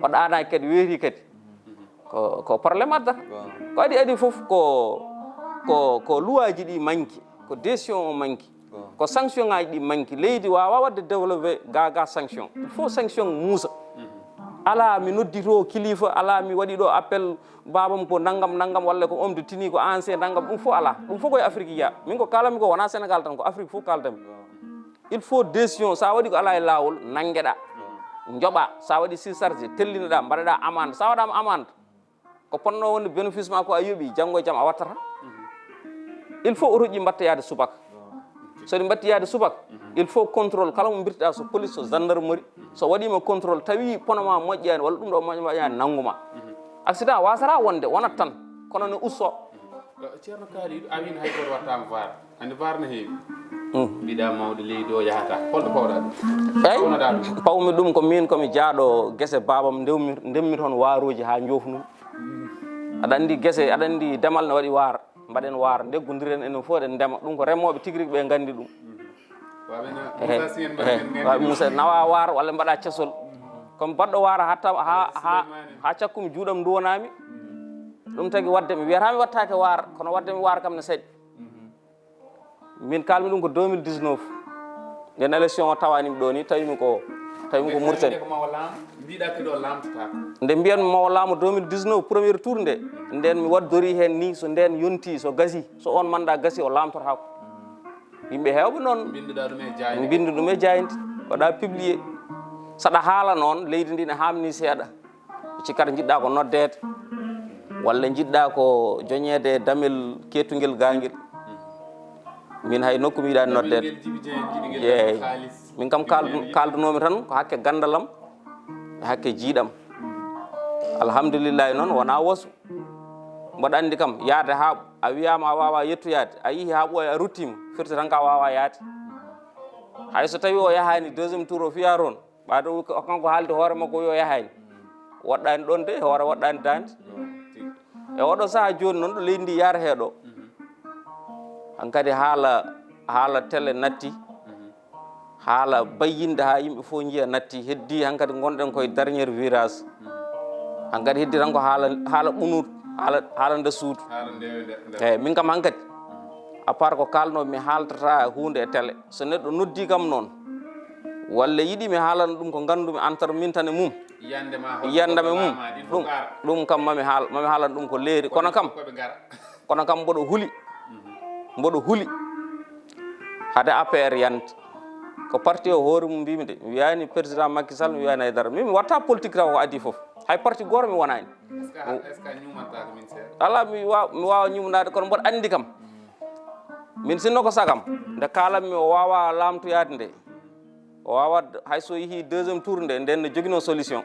O ɗaanaaki kadi, weetii kadi. Ko, ko problème addata. Ko adi adi fof ko, ko, ko luwaaji ɗi manki, ko décision o manki, ko sanction ŋaaji ɗi manki. Leydi waawaa waɗde développé ga, ga sanction. Il faut sanction muusa. Alaa mi nodditoo kilifa, alaa mi waɗi ɗo appel, baabam ko nanngam nanngam, walla ko homme de tenue, ko ancien nanngam, ɗum fof alaa. Ɗum fof ko e Afrique yiyaa. Min ko kaalanmi ko wonaa Sénégal tan, ko Afrique fof kaaldanmi. Il faut décision, so a waɗi ko alaa e laawol, nanngeɗaa. Njoɓaa, so a waɗi surcharge, tellinoɗaa, mbaɗeɗaa amende. So a waɗaama amende, ko potnoo wonde bénéfice ma ko a yoɓii, janngo e jam a wattata. Il faut otoji ɗi mbatta yaade subaka. So ɗi mbatti yaade subaka, il faut contrôle, kala mo mbirtiɗaa, so police, so gendarmerie, so waɗiima contrôle, tawi pono ma moƴƴaani, walla ɗum ɗo moƴƴaani, nanngu ma. Accident waasata wonde, wonat tan, kono ne usto. Ceerno Kalidou, a wiin hay gooto wattaama vaar. Anndi vaar no heewi. Mm. Mbiɗa mawɗo leydi o yahata. Holto pawɗa ɗum? Eyyi, pawnoɗaa ɗum? Pawmi ɗum ko min, ko mi jaaɗo gese baabam, ndewmi, ndemmi toon waaruuji haa njoofnumi. Aɗa anndi gese, aɗa anndi demal no waɗi waar. Mbaɗen waar, ndeggodiren enen fof, eɗen ndema. Ɗum ko remooɓe tigi rigi ɓe nganndi ɗum. Ehe, ehe. Waaɓe Muusa, nawa waar walla mbaɗa cesol. Komi baɗɗo waar haa taw, haa, haa, haa cakkumi juuɗam nduwanaami. Ɗum tagi waɗde mi wiyata mi wattaake waar, kono waɗde mi waar kam ne saɗi. Min kaalmi ɗum ko deux mille dix-neuf. Nden élection o tawanimi ɗo ni, tawimi ko, tawimi ko Mauritanie. Ko mawo laamu, mbiɗa kadi o laamtotako. Nde mbiyanmi mawo laamu deux mille dix-neuf, premier tour nde, nden mi waddori hen ni, so nden yonti, so gasi, so on mandat gasi, o laamtotako. Yimɓe heewɓe noon. Mbinduɗa ɗum e jaaynde. Mbindu ɗum e jaaynde. Waɗa publié. Saɗa haala noon, leydi ndi ne haamni seeɗa. Cikkata njiɗɗa ko noddeede, walla njiɗɗa ko joñeede e damel kettungel gaangel. Min hay nokku mi yiɗaani noddeede. Ngel jibi jeen, jibi ngel Yeey. Ko haalis. Min kam kaaldu-, kaaldunomi tan ko hakke gandalam, e hakke jiiɗam. Alhamdulillahi noon, wona wasu. Mboɗo anndi kam, yaade haa a wiyaama a waawa yettoyaade, a yihi haa ɓooya a ruttiima, firti tan ko a waawa yaade. Hay so tawi o yahaani deuxième tour o fiya toon, ɓaade o ko kanko haaldi hoore makko o yo yahaani. Woɗɗaani ɗoon de, hoore woɗɗaani daande. E oɗo sahaa jooni noon ɗo leydi ndi yaretee ɗo. Hankadi haala, haala télé natti. Haala bayyinde haa yimɓe fof njiya natti, heddi hankadi ngonɗen koye dernier virage. Hankadi heddi tan ko haala, haala ɓunuutu, haala, haala nde suudu. Haala ndewe nde, nde. Eeyi, min kam hankadi, à part ko kaalnoo mi haaltata huunde e télé. So neɗɗo noddi kam noon, walla yiɗi mi haalana ɗum ko nganndumi entre min tan e mum. Yande ma hoto yande goɗɗo mum. Laama, ɗin fof ɗum, ara. Ɗum kam mami haal, mami haalana ɗum ko leeri. Kono kam, koɓe ngara. Kono kam mboɗo huli. Mboɗo huli. Hade A P R yande. Ko parti o hoore mum mbimi de. Mi wiyani président Macky Sall, mi wiyani haydara. Min mi watta politique taw ko adii fof. Hay parti gooto mi wonani. Est-ce que, est-ce que a ñuumanta ko min seeɗa? Alaa, mi wa-, mi waawa ñuumnaade, kono mboɗo anndi kam. Min sinno ko sagam. Nde kaalanmi o waawa laamtoyaade nde. O waawat hay so yehi deuxième tour nde, nden no joginoo solution.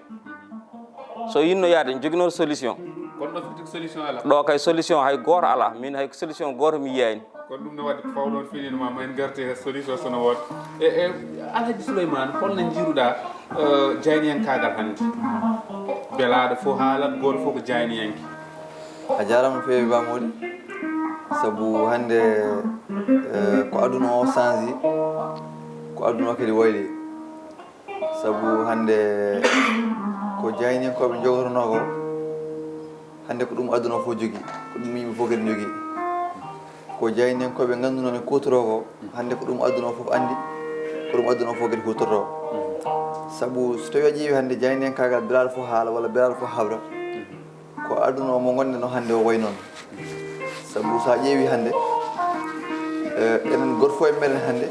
So yinno yaade, no joginoo solution. Kono ɗo firti ko solution alaa? Ɗo kay solution hay gooto alaa. Min hay solution gooto mi yiyaani. Kono ɗum no waɗde ko fawɗo on fini ma, ma en ngarte e solution so no wood. E, e, Alhaji Souleymane, holno njiiruɗaa, eh, jayniyankaagal hannde? Belaaɗo fof haalat, gooto fof ko jayniyanke. A jaaraama no feewi, Ba Mody. Sabu hannde, eh, ko aduna o change, ko aduna o kadi wayli. Sabu hannde ko jayniyankooɓe njogotonoo ko, hannde ko ɗum aduna o fof jogii, ko ɗum yimɓe fof kadi njogii. Ko jayniyankooɓe ngannduno ne kuutoroo ko, hannde ko ɗum aduna o fof anndi, ko ɗum aduna o fof kadi huutortoo. Sabu so tawii a ƴeewii hannde jaayndiyankaagal, belaaɗo fof haala walla belaaɗo fof habra, ko aduna o mo ngonɗen o hannde o wayi noon. Sabu so a ƴeewii hannde, eh, enen gooto fof e meɗen hannde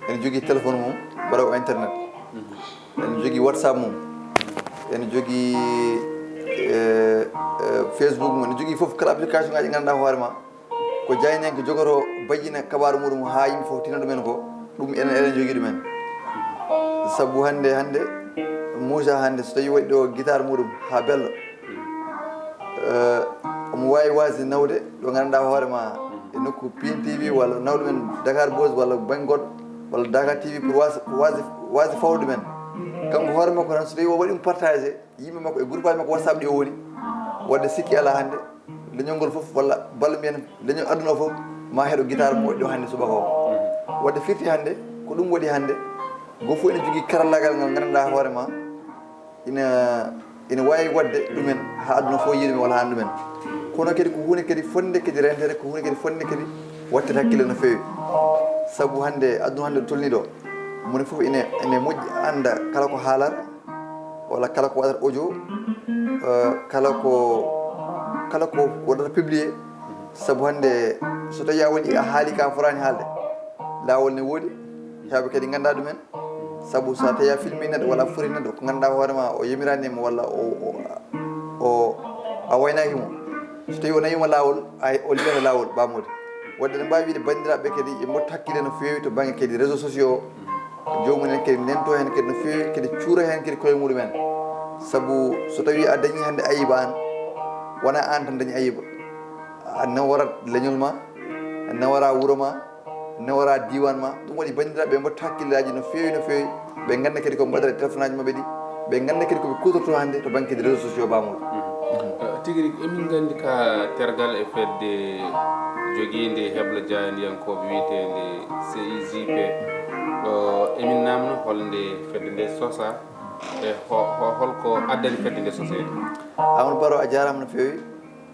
ene jogii téléphone mum, mbaɗa o internet. Ene jogii WhatsApp mum. Ene jogii, eh, eh, Facebook mum. Ene jogii fof kala application ngaaji ɗi ngannduɗaa hoore ma. Ko jaayndiyanke jogotoo bayyina kabaaru muɗum haa yimɓe fof tinna ɗumen ko, ɗum enen eɗen jogii ɗumen. Sabu hannde, hannde, Moussa hannde so tawii waɗi ɗo gitaar muɗum haa belɗo, eh, omo waawi waasde nawde ɗo ngannduɗaa hoore ma e nokku Pin T V walla nawɗo men Dakar Buzz walla bannge goɗɗo walla Dakar T V pour waas-, waasde, waasde fawde ɗumen. Kanko hoore makko tan so tawii o waɗi ɗum partagé, yimɓe makko e groupe aji makko WhatsApp ɗi o woni, waɗde sikki alaa hannde, leñol ngol fof, walla balla mbiyen leñol aduna o fof, ma heɗo gitaar mo waɗi ɗo hannde subaka o. Waɗde firti hannde, ko ɗum waɗi hannde, gooto fof ene jogii karallagal ngal ngannduɗaa hoore ma, ina, ina waawi waɗde ɗumen haa aduna fof yiya ɗumen walla haa ɗumen. Kono kadi ko huunde kadi fotnde kadi renteede, ko huunde kadi fotnde kadi waɗteede hakkille no feewi. Sabu hannde, aduna hannde ɗo tolnii ɗo, moni fof ene, ene moƴƴi annda kala ko haalata, walla kala ko waɗata audio, eh, kala ko, kala ko waɗata publié. Sabu hannde, so tawii a waɗi a haali ka fotaani haalde, laawol ne woodi, heewɓe kadi nganndaa ɗumen. Sabu so tawii a filmi neɗɗo walla a foti neɗɗo ko ngannduɗaa hoore ma o yamiraani e mo walla o, o, o, a waynaaki mo, so tawii o nawiima laawol, ay, o liɓata laawol, Ba Mody. Waɗde ne mbaawi wiyde banndiraaɓe kadi ɓe mbotta hakkille no feewi to bannge kadi réseaux sociaux o. Joomum en kadi ndento heen kadi no feewi, kadi cuura heen kadi koye muɗum en. Sabu so tawii a dañii hannde ayiba aan, wonaa aan tan dañi ayiba. A nawarat leñol ma, a nawara wuro ma, a nawara diiwaan ma. Ɗum waɗi banndiraaɓe ɓe mbotta hakkillaaji no feewi, no feewi. Ɓe ngannda kadi ko mbaɗata e téléphone aji maɓɓe ɗi. Ɓe ngannda kadi ko ɓe kuutortoo hannde to bannge kadi réseaux sociaux, Ba Mody. Eh, tigi rigi, emin nganndi ka tergal e fedde jogiinde heblo jaayndiyankooɓe wiyeteende C I J P. Ɗo emin naamno holnde fedde nde sosa e ho-, ho-, holko addani fedde nde soseede? Amadou Baro, a jaaraama no feewi.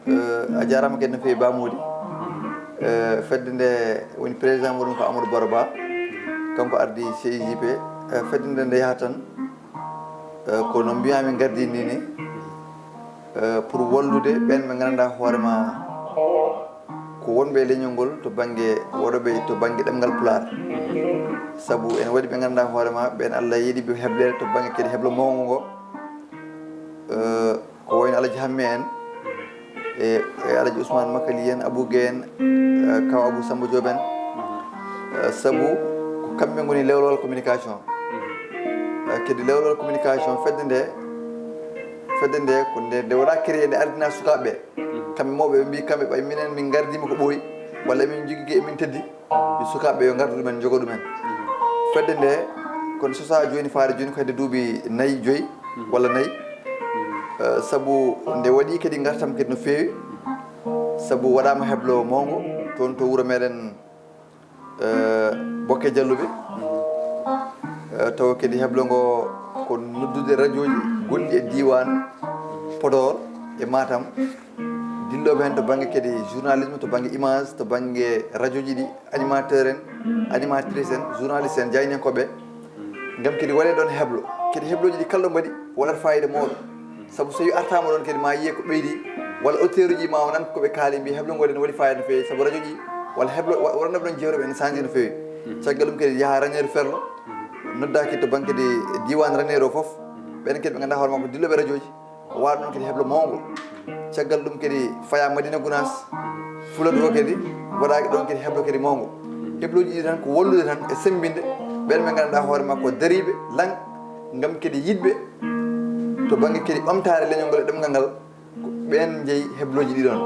Eh, a jaaraama kadi no feewi, Ba Mody. Eh, fedde nde woni président muɗum ko Amadou Baro Ba. Kanko ardi C I J P. Eh, fedde nde nde yaha tan. Eh, ko no mbiyaami ngardi ni ni. Eh, pour wallude ɓeen ɓe nganndanɗaa hoore ma ko wonɓe e leñol ngol to bannge waɗooɓe to bannge ɗemngal Pulaar. Sabu ene waɗi ɓe nganndanɗaa hoore ma ɓeen Allah yiɗi ɓe hebleede to bannge kadi heblo mawngo ngo. Eh, ko wayno Alaji Hamme en, e, e Alaji Ousmane Makali en, Abou Gueye en, eh, Kaw Abou Samba Diop en. Eh, sabu ko kamɓe ngoni lewlewal communication. Eh, kadi lewlewal communication fedde nde, fedde nde ko nde, nde waɗa créé, nde ardina sukaaɓe ɓe. Kamɓe mawɓe ɓe mbi kamɓe ɓay minen min ngardiima ko ɓooyi, walla emin jogii emin teddi. Yo sukaaɓe ɓe yo ngartu ɗumen, njogo ɗumen. Fedde nde, kono sosaa jooni faade jooni ko hedde duuɓi nayi, joyi walla nayi. Eh, sabu nde waɗi kadi ngartam kadi no feewi. Sabu waɗaama heblo mawngo toon to wuro meɗen, eh, Bokke Jalluɓe. Eh, tawa kadi heblo ngo ko noddude rajooji gonɗi e diiwaan Podor e Matam. Dillooɓe heen to bannge kadi journalisme, to bannge image, to bannge rajooji ɗi, animateur en, animatrice en, journaliste en, jaayndiyankooɓe, ngam kadi waɗee ɗoon heblo. Kadi heblooji ɗi kala ɗo mbaɗi waɗat faayiida mawɗo. Sabu so tawii artaama ɗoon kadi ma yiye ko ɓeydi, walla auditeur uji ma o nan ko ɓe kaali mbi heblo ngo ɗen waɗi faayiida no feewi, sabu rajooji walla heblo wa-, waɗanooɓe ɗoon jeewte ɓe ene sanji no feewi. Caggal ɗum kadi yaha raneeru ferlo, noddaaki to bannge kadi diiwaan raneeru o fof, ɓeen kadi ɓe ngannduɗaa hoore makko dillooɓe rajooji. Waɗa ɗon kadi heblo mawngo. Caggal ɗum kadi faya Madina Gunaas, Fuladu o kadi, waɗaaki ɗon kadi heblo kadi mawngo. Heblooji ɗi tan ko wallude tan e semmbinde ɓeen ɓe ngannduɗaa hoore makko dariiɓe lan ngam kadi yiɗɓe to bannge kadi ɓamtaare leñol ngol e ɗemngal ngal, ko ɓeen njeyi heblooji ɗi ɗon.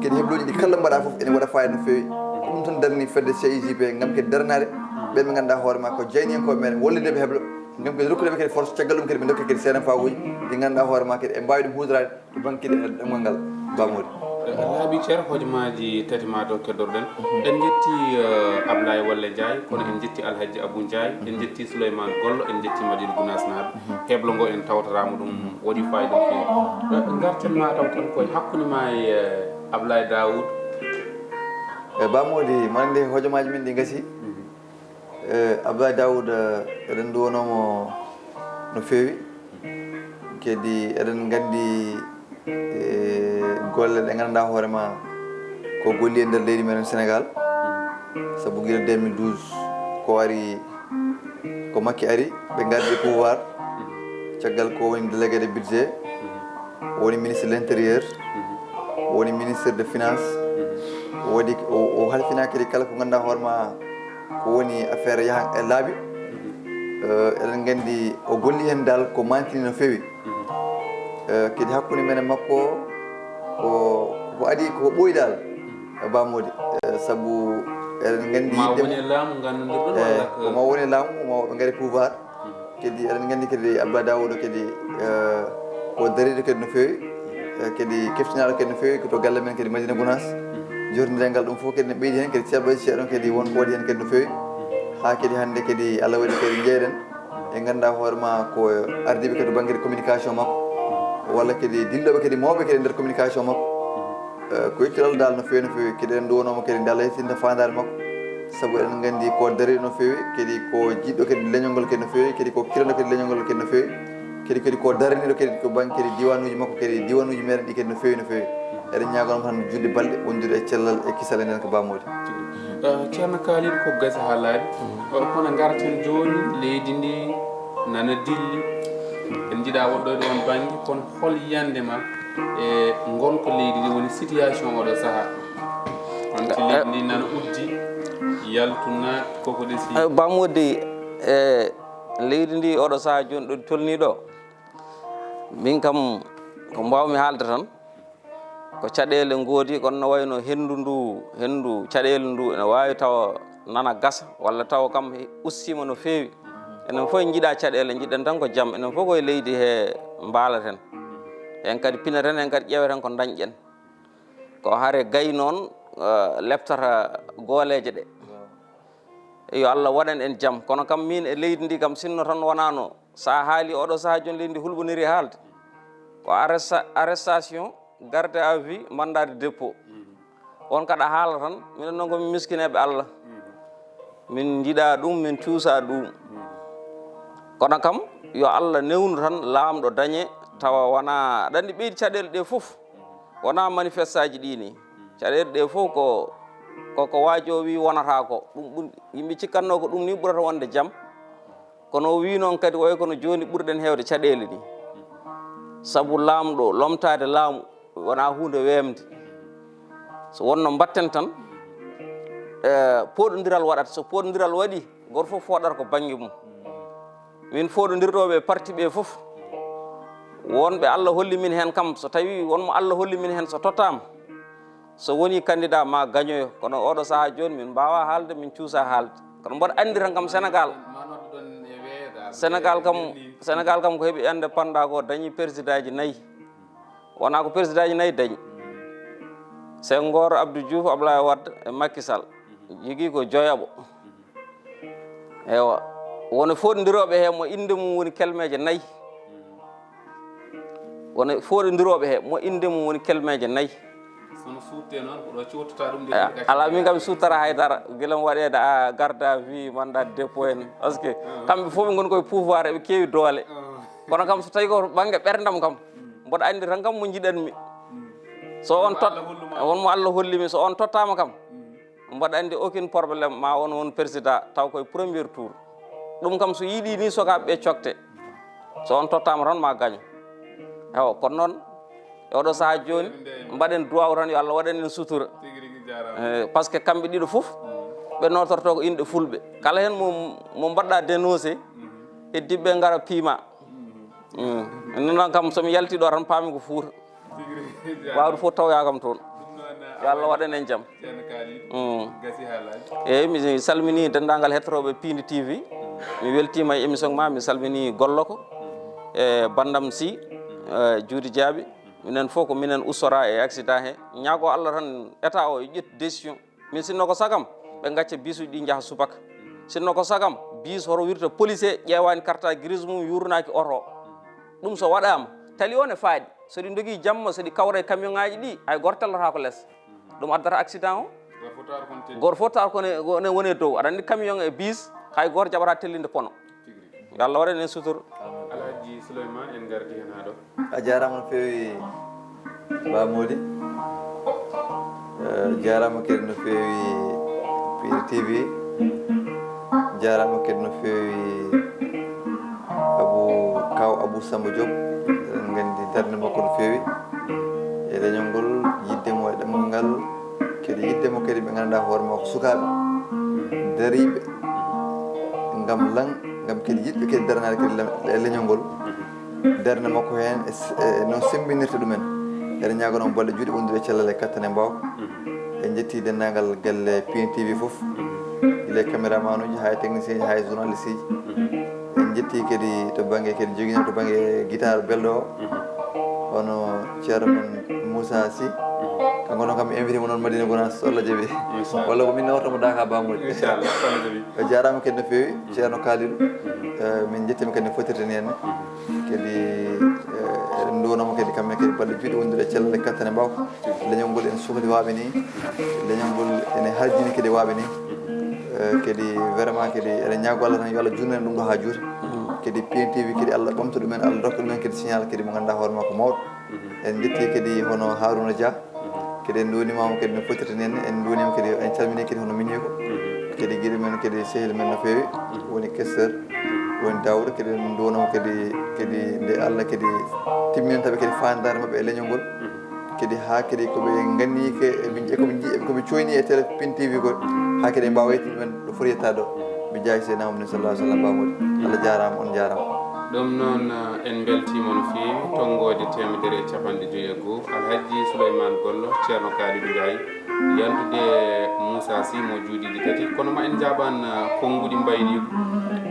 Kadi heblooji ɗi kala mbaɗa fof ene waɗa faayiida no feewi. Ko ɗum tan darni fedde C I J P ngam kadi daranaade ɓeen ɓe ngannduɗaa hoore makko jaayndiyankooɓe meɗen wallideɓe heblo. Ngam kadi rokkude ɓe kadi force, caggal ɗum kadi ɓe ndokke kadi seeɗan fawuji ɗi ngannduɗaa hoore ma kadi e mbaawi ɗum huutoraade to bannge kadi ɗemngal ngal, Ba Mody. Eh, laabi ceer hojomaaji tati ma taw keddorɗen. En njetti, eh, Ablaye Walle Ndiaye, kono en njetti Alhaji Abou Ndiaye, en njetti Souleymane Gollo, en njetti Madina Gunaas naaɓe. Heblo ngo en tawtoraama ɗum waɗi faayiida no feewi. Eh, ngarten ma taw tan koye hakkunde ma e, eh, Ablaye Daoud. E Ba Mody, moni nde hojomaaji men ɗi ngasi. Eh, Abdoulaye Daouda, eɗen nduwanoo mo no feewi. Kadi eɗen nganndi e golle ɗe ngannduɗaa hoore ma ko golli e nder leydi meɗen Sénégal. Sabu gila deux mille douze ko ari, ko Macky ari, ɓe ngardi pouvoir. Caggal ko woni délégué de budget, woni ministre de l'intérieur, woni ministre de finance, woni o, o halfina kadi kala ko ngannduɗaa hoore ma ko woni affaire yaha e laabi. Eh, eɗen nganndi o golli heen dal ko mantini no feewi. Eh, kadi hakkunde men e makko ko, ko adi ko ɓooyi dal, eh, Ba Mody. Eh, sabu eɗen nganndi ma yiɗde woni e laamu ngannduɗen eh, walla ko ko ma woni e laamu, ma ɓe ngari pouvoir. Kadi eɗen nganndi kadi Abdoulaye Daouda kadi, eh, ko dariiɗo kadi no feewi. Eh, kadi keftinaaɗo kadi no feewi ko to galle men kadi Madina Gounass. Jooɗondiral ngal ɗum fof kadi ne ɓeydi heen, kadi ceerno Baysi Ceerno kadi won ko waɗi heen kadi no feewi. Haa kadi hannde kadi Allah waɗi kadi njeyɗen e ngannduɗaa hoore ma ko ardiiɓe kadi to bannge communication makko, walla kadi dillooɓe kadi mawɓe kadi e nder communication makko. Eh, ko yettude Allah dal no feewi, no feewi. Kadi eɗen nduwanooma kadi nde Allah yettinde faandaare makko. Sabu eɗen nganndi ko dariiɗo no feewi, kadi ko jiɗɗo kadi leñol ngol kadi no feewi, kadi ko kiranɗo kadi leñol ngol kadi no feewi. Kadi, kadi ko daraniiɗo kadi ko bannge kadi diwaanuuji makko, kadi diwaanuuji meɗen ɗi kadi no feewi, no feewi. Eɗen ñaagono tan juutde balɗe, wondude e cellal e kisal e nden ko Ba Mody. Eh, Ceerno Khalidou, ko gasi haa laaɓi. Eh, kono ngaraten jooni, leydi ndi nana dilli. En njiɗaa woɗɗoyde on bannge, kono hol yiyannde ma e ngol ko leydi ndi woni situation oɗo sahaa? On ci leydi ndi nana uddi, yaltu naat, koko ɗesi. Eh, Ba Mody, eh, leydi ndi oɗo sahaa jooni ɗo tolnii ɗo, min kam ko mbaawmi haalde tan, ko caɗeele ngoodi, kono no wayno henndu ndu, henndu caɗeele ndu ene waawi tawa nana gasa, walla tawa kam ustiima no feewi. Enen fof en njiɗaa caɗeele, njiɗen tan ko jam. Enen fof ko e leydi he mbaalaten. Heen kadi pineten, heen kadi ƴeeweten ko ndañƴen. Ko hare gayi noon, eh, leptata gooleeje ɗe. Yo Allah waɗan en jam. Kono kam min e leydi ndi kam sinno tan wonaano, so a haali oɗo sahaa jooni leydi ndi hulɓoniri haalde. Ko arresta-, arrestation, garde à vue, mandat de dépôt. On kaɗa haala tan, minen noon ko min miskineeɓe Allah. Min njiɗaa ɗum, min cuusaa ɗum. Kono kam, yo Allah newnu tan, laamɗo dañe, tawa wona, aɗa anndi ɓeydi caɗeele ɗe fof, wona manifestaaji ɗi ni. Caɗeele ɗe fof ko, ko, ko waajo wi wonata ko. Ɗum ɓuri, yimɓe cikkatno ko ɗum ni ɓurata wonde jam. Kono o wi noon kadi, oya kono jooni ɓurɗen heewde caɗeele ni. Sabu laamɗo, lomtaade laamu, wona huunde weemde. So wonno mbatten tan, eh, pooɗondiral waɗat. So pooɗondiral waɗi, gooto fof fooɗata ko bannge mum. Min fooɗondirɗooɓe e parti ɓe fof, wonɓe Allah holli min heen kam, so tawi won mo Allah holli min heen, so tottaama, so woni candidat ma gañoyo. Kono oɗo sahaa jooni min mbaawaa haalde, min cuusaa haalde. Kono mboɗo anndi tan kam Sénégal, Sénégal kam, Sénégal kam ko heɓi indépendant ko dañi présidentji nayi. Wonaa ko présidentji nayi dañi. Senghor, Abdou Diouf, Abdoulaye Wade e Macky Sall. Jogii ko joyaɓo. Ewa. Woni fooɗondirooɓe he mo innde mum woni kelmeeje nayi. Woni fooɗondirooɓe he mo innde mum woni kelmeeje nayi. Sono suutte noon, ko ɗo cottata ɗum de. Eh, kadi alaa, min kam mi suuttata hay dara. Gila mi waɗeede a garde à vue, mandat de dépôt en. Parce que kamɓe fof ɓe ngoni koye pouvoir, eɓe keewi doole. Kono kam so tawi ko bannge ɓerndam kam, mboɗo anndi tan kam mo njiɗanmi. So on tot-, won mo Allah holli mi, so on tottaama kam, mboɗo anndi aucun problème, ma on won président taw koye premier tour. Ɗum kam so yiɗi ni sukaaɓe ɓe cokte. So on tottaama tan ma gaño. Ewa, kono noon, e oɗo sahaa jooni, mbaɗen duwaaw tan yo Allah waɗan en sutura. Tigi rigi jaaraama. Eh, parce que kamɓe ɗiɗo fof, ɓe nootorto ko inɗe fulɓe. Kala heen mo, mo mbaɗɗa dénoncé, heddiɓe ɓe ngara piima. Mm. Noon kam so mi yalti ɗo tan paami ko Fuuta. Tigi rigi jaaraama. Waawde fof tawya kam toon. Ɗum noon, yo Allah waɗan en jam. Ceerno Khalidou, mm, gasi haa laaɓi. Eeyi, mi salminii denndaangal hettotooɓe Piindi T V. Mi weltiima e émission ma, mi salminii Golloko, e Banndam Sy, e Juuti Jaaɓi. Minen fof ko minen ustora e accident he. Ñaago Allah tan état o e ƴettu décision. Min sinno ko sagam, ɓe ngacca bisuji ɗi njaha subaka. Sinno ko sagam, bis hoto wirta policier ƴeewaani carte grise mum, yuurnaaki oto o. Ɗum so waɗaama, tali o ne faaɗi. So ɗi ndogii jamma, so ɗi kawra e camion ŋaaji ɗi, hay gooto tellata ko les. Ɗum addata accident o. Gooto fof tawata ko ne, ne woni e dow. Aɗa anndi camion e bis, hay gooto jaɓata tellinde pono. Yo Allah waɗan en sutura. Souleymane, en ngardi heen haa ɗo. A jaaraama no feewi Ba Mody. Eh, jaaraama kadi no feewi Pire T V. Jaaraama kadi no feewi Abu Kaw Abu Samba Diop. Eɗen nganndi darnde makko no feewi e leñol ngol, yiɗde mo e ɗemngal ngal, kadi yiɗde mo kadi ɓe ngannduɗaa hoore makko sukaaɓe dariiɓe ngam lan, ngam kadi yiɗɓe kadi daranaade kadi lam- e leñol ngol. Darnde makko heen e s- e no semmbinirta ɗumen. Eɗen ñaagana mo balɗe juuɗe wondude e cellal e kattan e mbaawka. En njetti denndaangal galle P N T V fof, gila e caméraman uji haa e technicien ji haa e journaliste ji. En njetti kadi to bannge kadi joginoo to bannge guitare belɗo o, hono ceerno men Moussa Sy. Kanko noon kam mi invité mo noon Madina Gounass so Allah jaɓi. Walla ko min nawata mo Daaka Ba Mody. Inchallah, so Allah jaɓi. O jaaraama kadi no feewi ceerno Kalidou. Eh, min njettiima kadi no fottirta ni henne. Kadi eh, eɗen nduwanoo mo kadi kamɓe kadi balɗe juuɗe wondude e cellal e kattan e mbaawka. Leñol ngol ene sukli waaɓe ni. Leñol ngol ene harjini kadi waaɓe ni. Eh, kadi vraiment kadi eɗen ñaago Allah tan yo Allah juutnan en ɗum ɗo haa juuta. Kadi P N T V kadi Allah ɓamta ɗumen, Allah rokka ɗumen kadi signal kadi mo ngannduɗaa hoore makko mawɗo. En njetti kadi hono Harouna Dia. Kadi en nduwaniima mo kadi no fottirta ni henne, en nduwaniima kadi en calminii kadi hono miñiiko. Kadi giɗo men kadi sehil men no feewi, woni questeur, woni Daouda, kadi en nduwanoo mo kadi kadi nde Allah kadi timmini tawi kadi faandaare maɓɓe e leñol ngol. Kadi haa kadi ko ɓe nganni ke e ɓe e ko ɓe nji- e ko ɓe coyni e télé Pire T V ko haa kadi ɓe mbaawa yettude ɗumen ɗo foti yettaade ɗo. Mi jaay Seydina Muhammad sallallahu alaihi wasallam Ba Mody. Allah jaaraama, on jaaraama. Ɗum noon, en mbeltiima no feewi. Tonngoode teemedere e capanɗe joyi e goo, Alhajji Souleymane Gollo, ceerno Kalidou Ndiaye, yantude Moussa Sy mo juuɗiiɗi tati. Kono ma en njaaɓaan konnguɗi mbayliigu,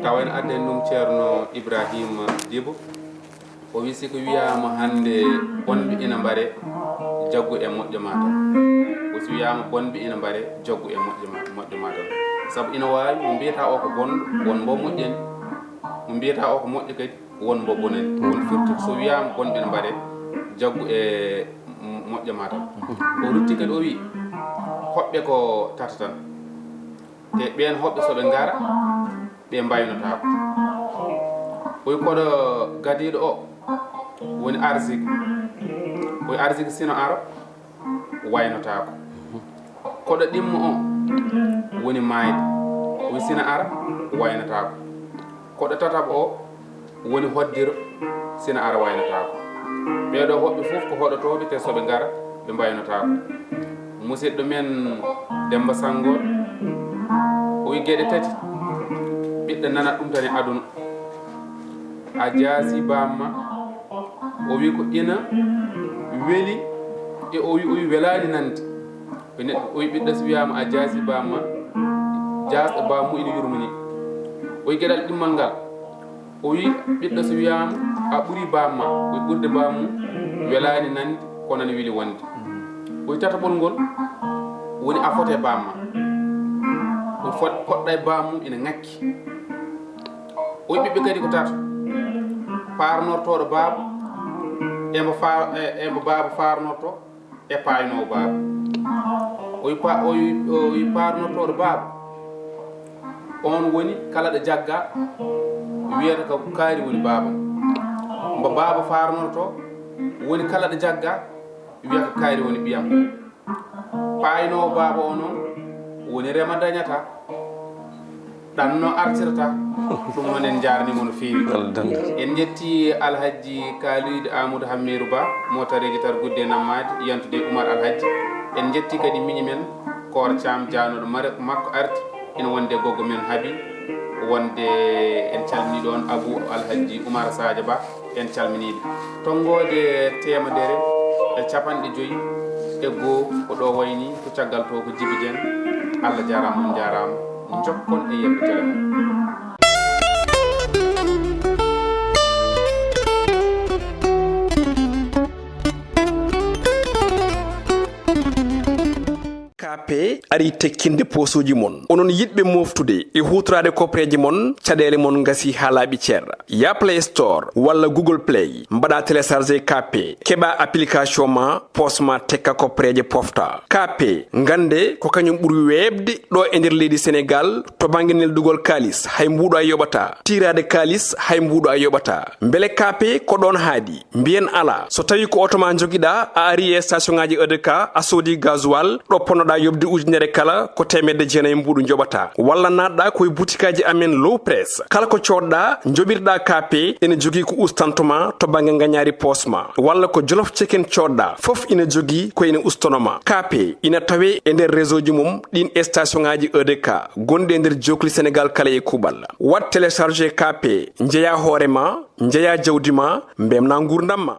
tawa en adden ɗum ceerno Ibrahima Djibo. O wi si ko wiyaama hannde bonɓe ina mbare, jaggu e moƴƴo ma tan. O si wiyaama bonɓe ina mbare, jaggu e moƴƴo ma, moƴƴo ma tan. Sabu ina waawi mo mbiyata o ko bonɗo, won mbo moƴƴani. Mo mbiyata o ko moƴƴo kadi, won mbo bonani. Won firti so wiyaama bonɓe ina mbare, jaggu e moƴƴo ma tan. O rutti kadi o wi hoɓɓe ko tata tan. E ɓeen hoɓɓe so ɓe ngara, ɓe mbaynotaako. Oy koɗo gadiiɗo o woni arsik. Oy arsik sino aro, waynotaako. Koɗo ɗimmo o woni maayde. Oy sino ara, waynotaako. Koɗo tataɓo o woni hoddiro, sina ara waynotaako. Ɓeeɗo hoɓɓe fof ko hoɗotooɓe, te so ɓe ngara, ɓe mbaynotaako. Musidɗo men Demmba Sanngol, o wi geɗe tati, ɓiɗɗo nana ɗum tan e aduna. A jaasi bamma, o wi ko ina weli, e o wi, o wi welaani nande. Ɓe neɗɗo, o wi ɓiɗɗo so wiyaama a jaasi bamma, jaasɗo bammu ina yurmini. O wi geɗal ɗimmal ngal, o wi ɓiɗɗo so wiyaama a ɓuri bamma, o wi ɓurde bammu welaani nande, kono ne weli wonde. O wi tataɓol ngol woni a fote bamma. O fot-, poɗɗa e bammu ina ŋakki. O wi ɓiɓɓe kadi ko tato, paarnortooɗo baaba, e mbo fa-, e, e mbo baaba faarnorto, e paaynoowo baaba. O wi pa-, o wi, o wi paarnortooɗo baaba, oon woni kala ɗo jagga, wiyata ko kaari woni baabam. Mbo baaba faarnorto, woni kala ɗo jagga, wiyata kaari woni ɓiyam. Paaynoowo baaba o noon, woni rema dañata, ɗanno artirta. Ɗum noon en njaarnii mo no feewi. En njetti Alhajji Kaaluyɗo Amadou Hammeeru Ba, mootareeji tar gudde e nammaade, yantude e Umar Alhajji. En njetti kadi miñi men Koor Caam, jaanooɗo mare-, makko arti, ina wonde goggo men Habi, wonde en calminii ɗoon Abuu Alhajji Umar Saajo Ba, en calminii ɓe. Tonngoode teemedere e capanɗe joyi e goo ko ɗo wayi nii, ko caggal to ko Jibi Jeŋ. Allah jaaraama, on njaaraama. Njokkon e yeɓɓe tele mon. K P K P ari tekkinde posuuji mon. Onon yiɗɓe moftude e huutoraade koppereeje mon, caɗeele mon ngasi haa laaɓi cer. Ya Play Store walla Google Play, mbaɗa télécharger K P, keɓa application ma, poos ma tekka koppereeje pofta. K P, ngannde ko kañum ɓuri weeɓde ɗo e nder leydi Senegal to bannge neldugol kaalis, hay mbuuɗo a yoɓata. Tiiraade kaalis, hay mbuuɗo a yoɓata. Mbele K P ko ɗoon haadi? Mbiyen alaa. So tawii ko oto ma njogiɗa, a ari e station ŋaaji E D K, a soodi gasoil, ɗo ponnoɗa yoɓde ujunere kala, ko teemedde jeenayi mbuuɗu njoɓata. Walla naatɗa ko e butikaaji amen Low Press. Kala ko coodɗa, njoɓirɗa K P, ene jogii ko ustanto ma to bannge ngañaari poos ma. Walla ko Jolof Chicken coodɗa, fof ina jogii ko ene ustono ma. K P ina tawee e nder réseau ji mum ɗin e station ŋaaji E D K gonɗi e nder jookli Senegal kala e kuuɓal. Waɗ télécharger K P, njeya hoore ma, njeya jawdi ma, mbemna nguurndam ma.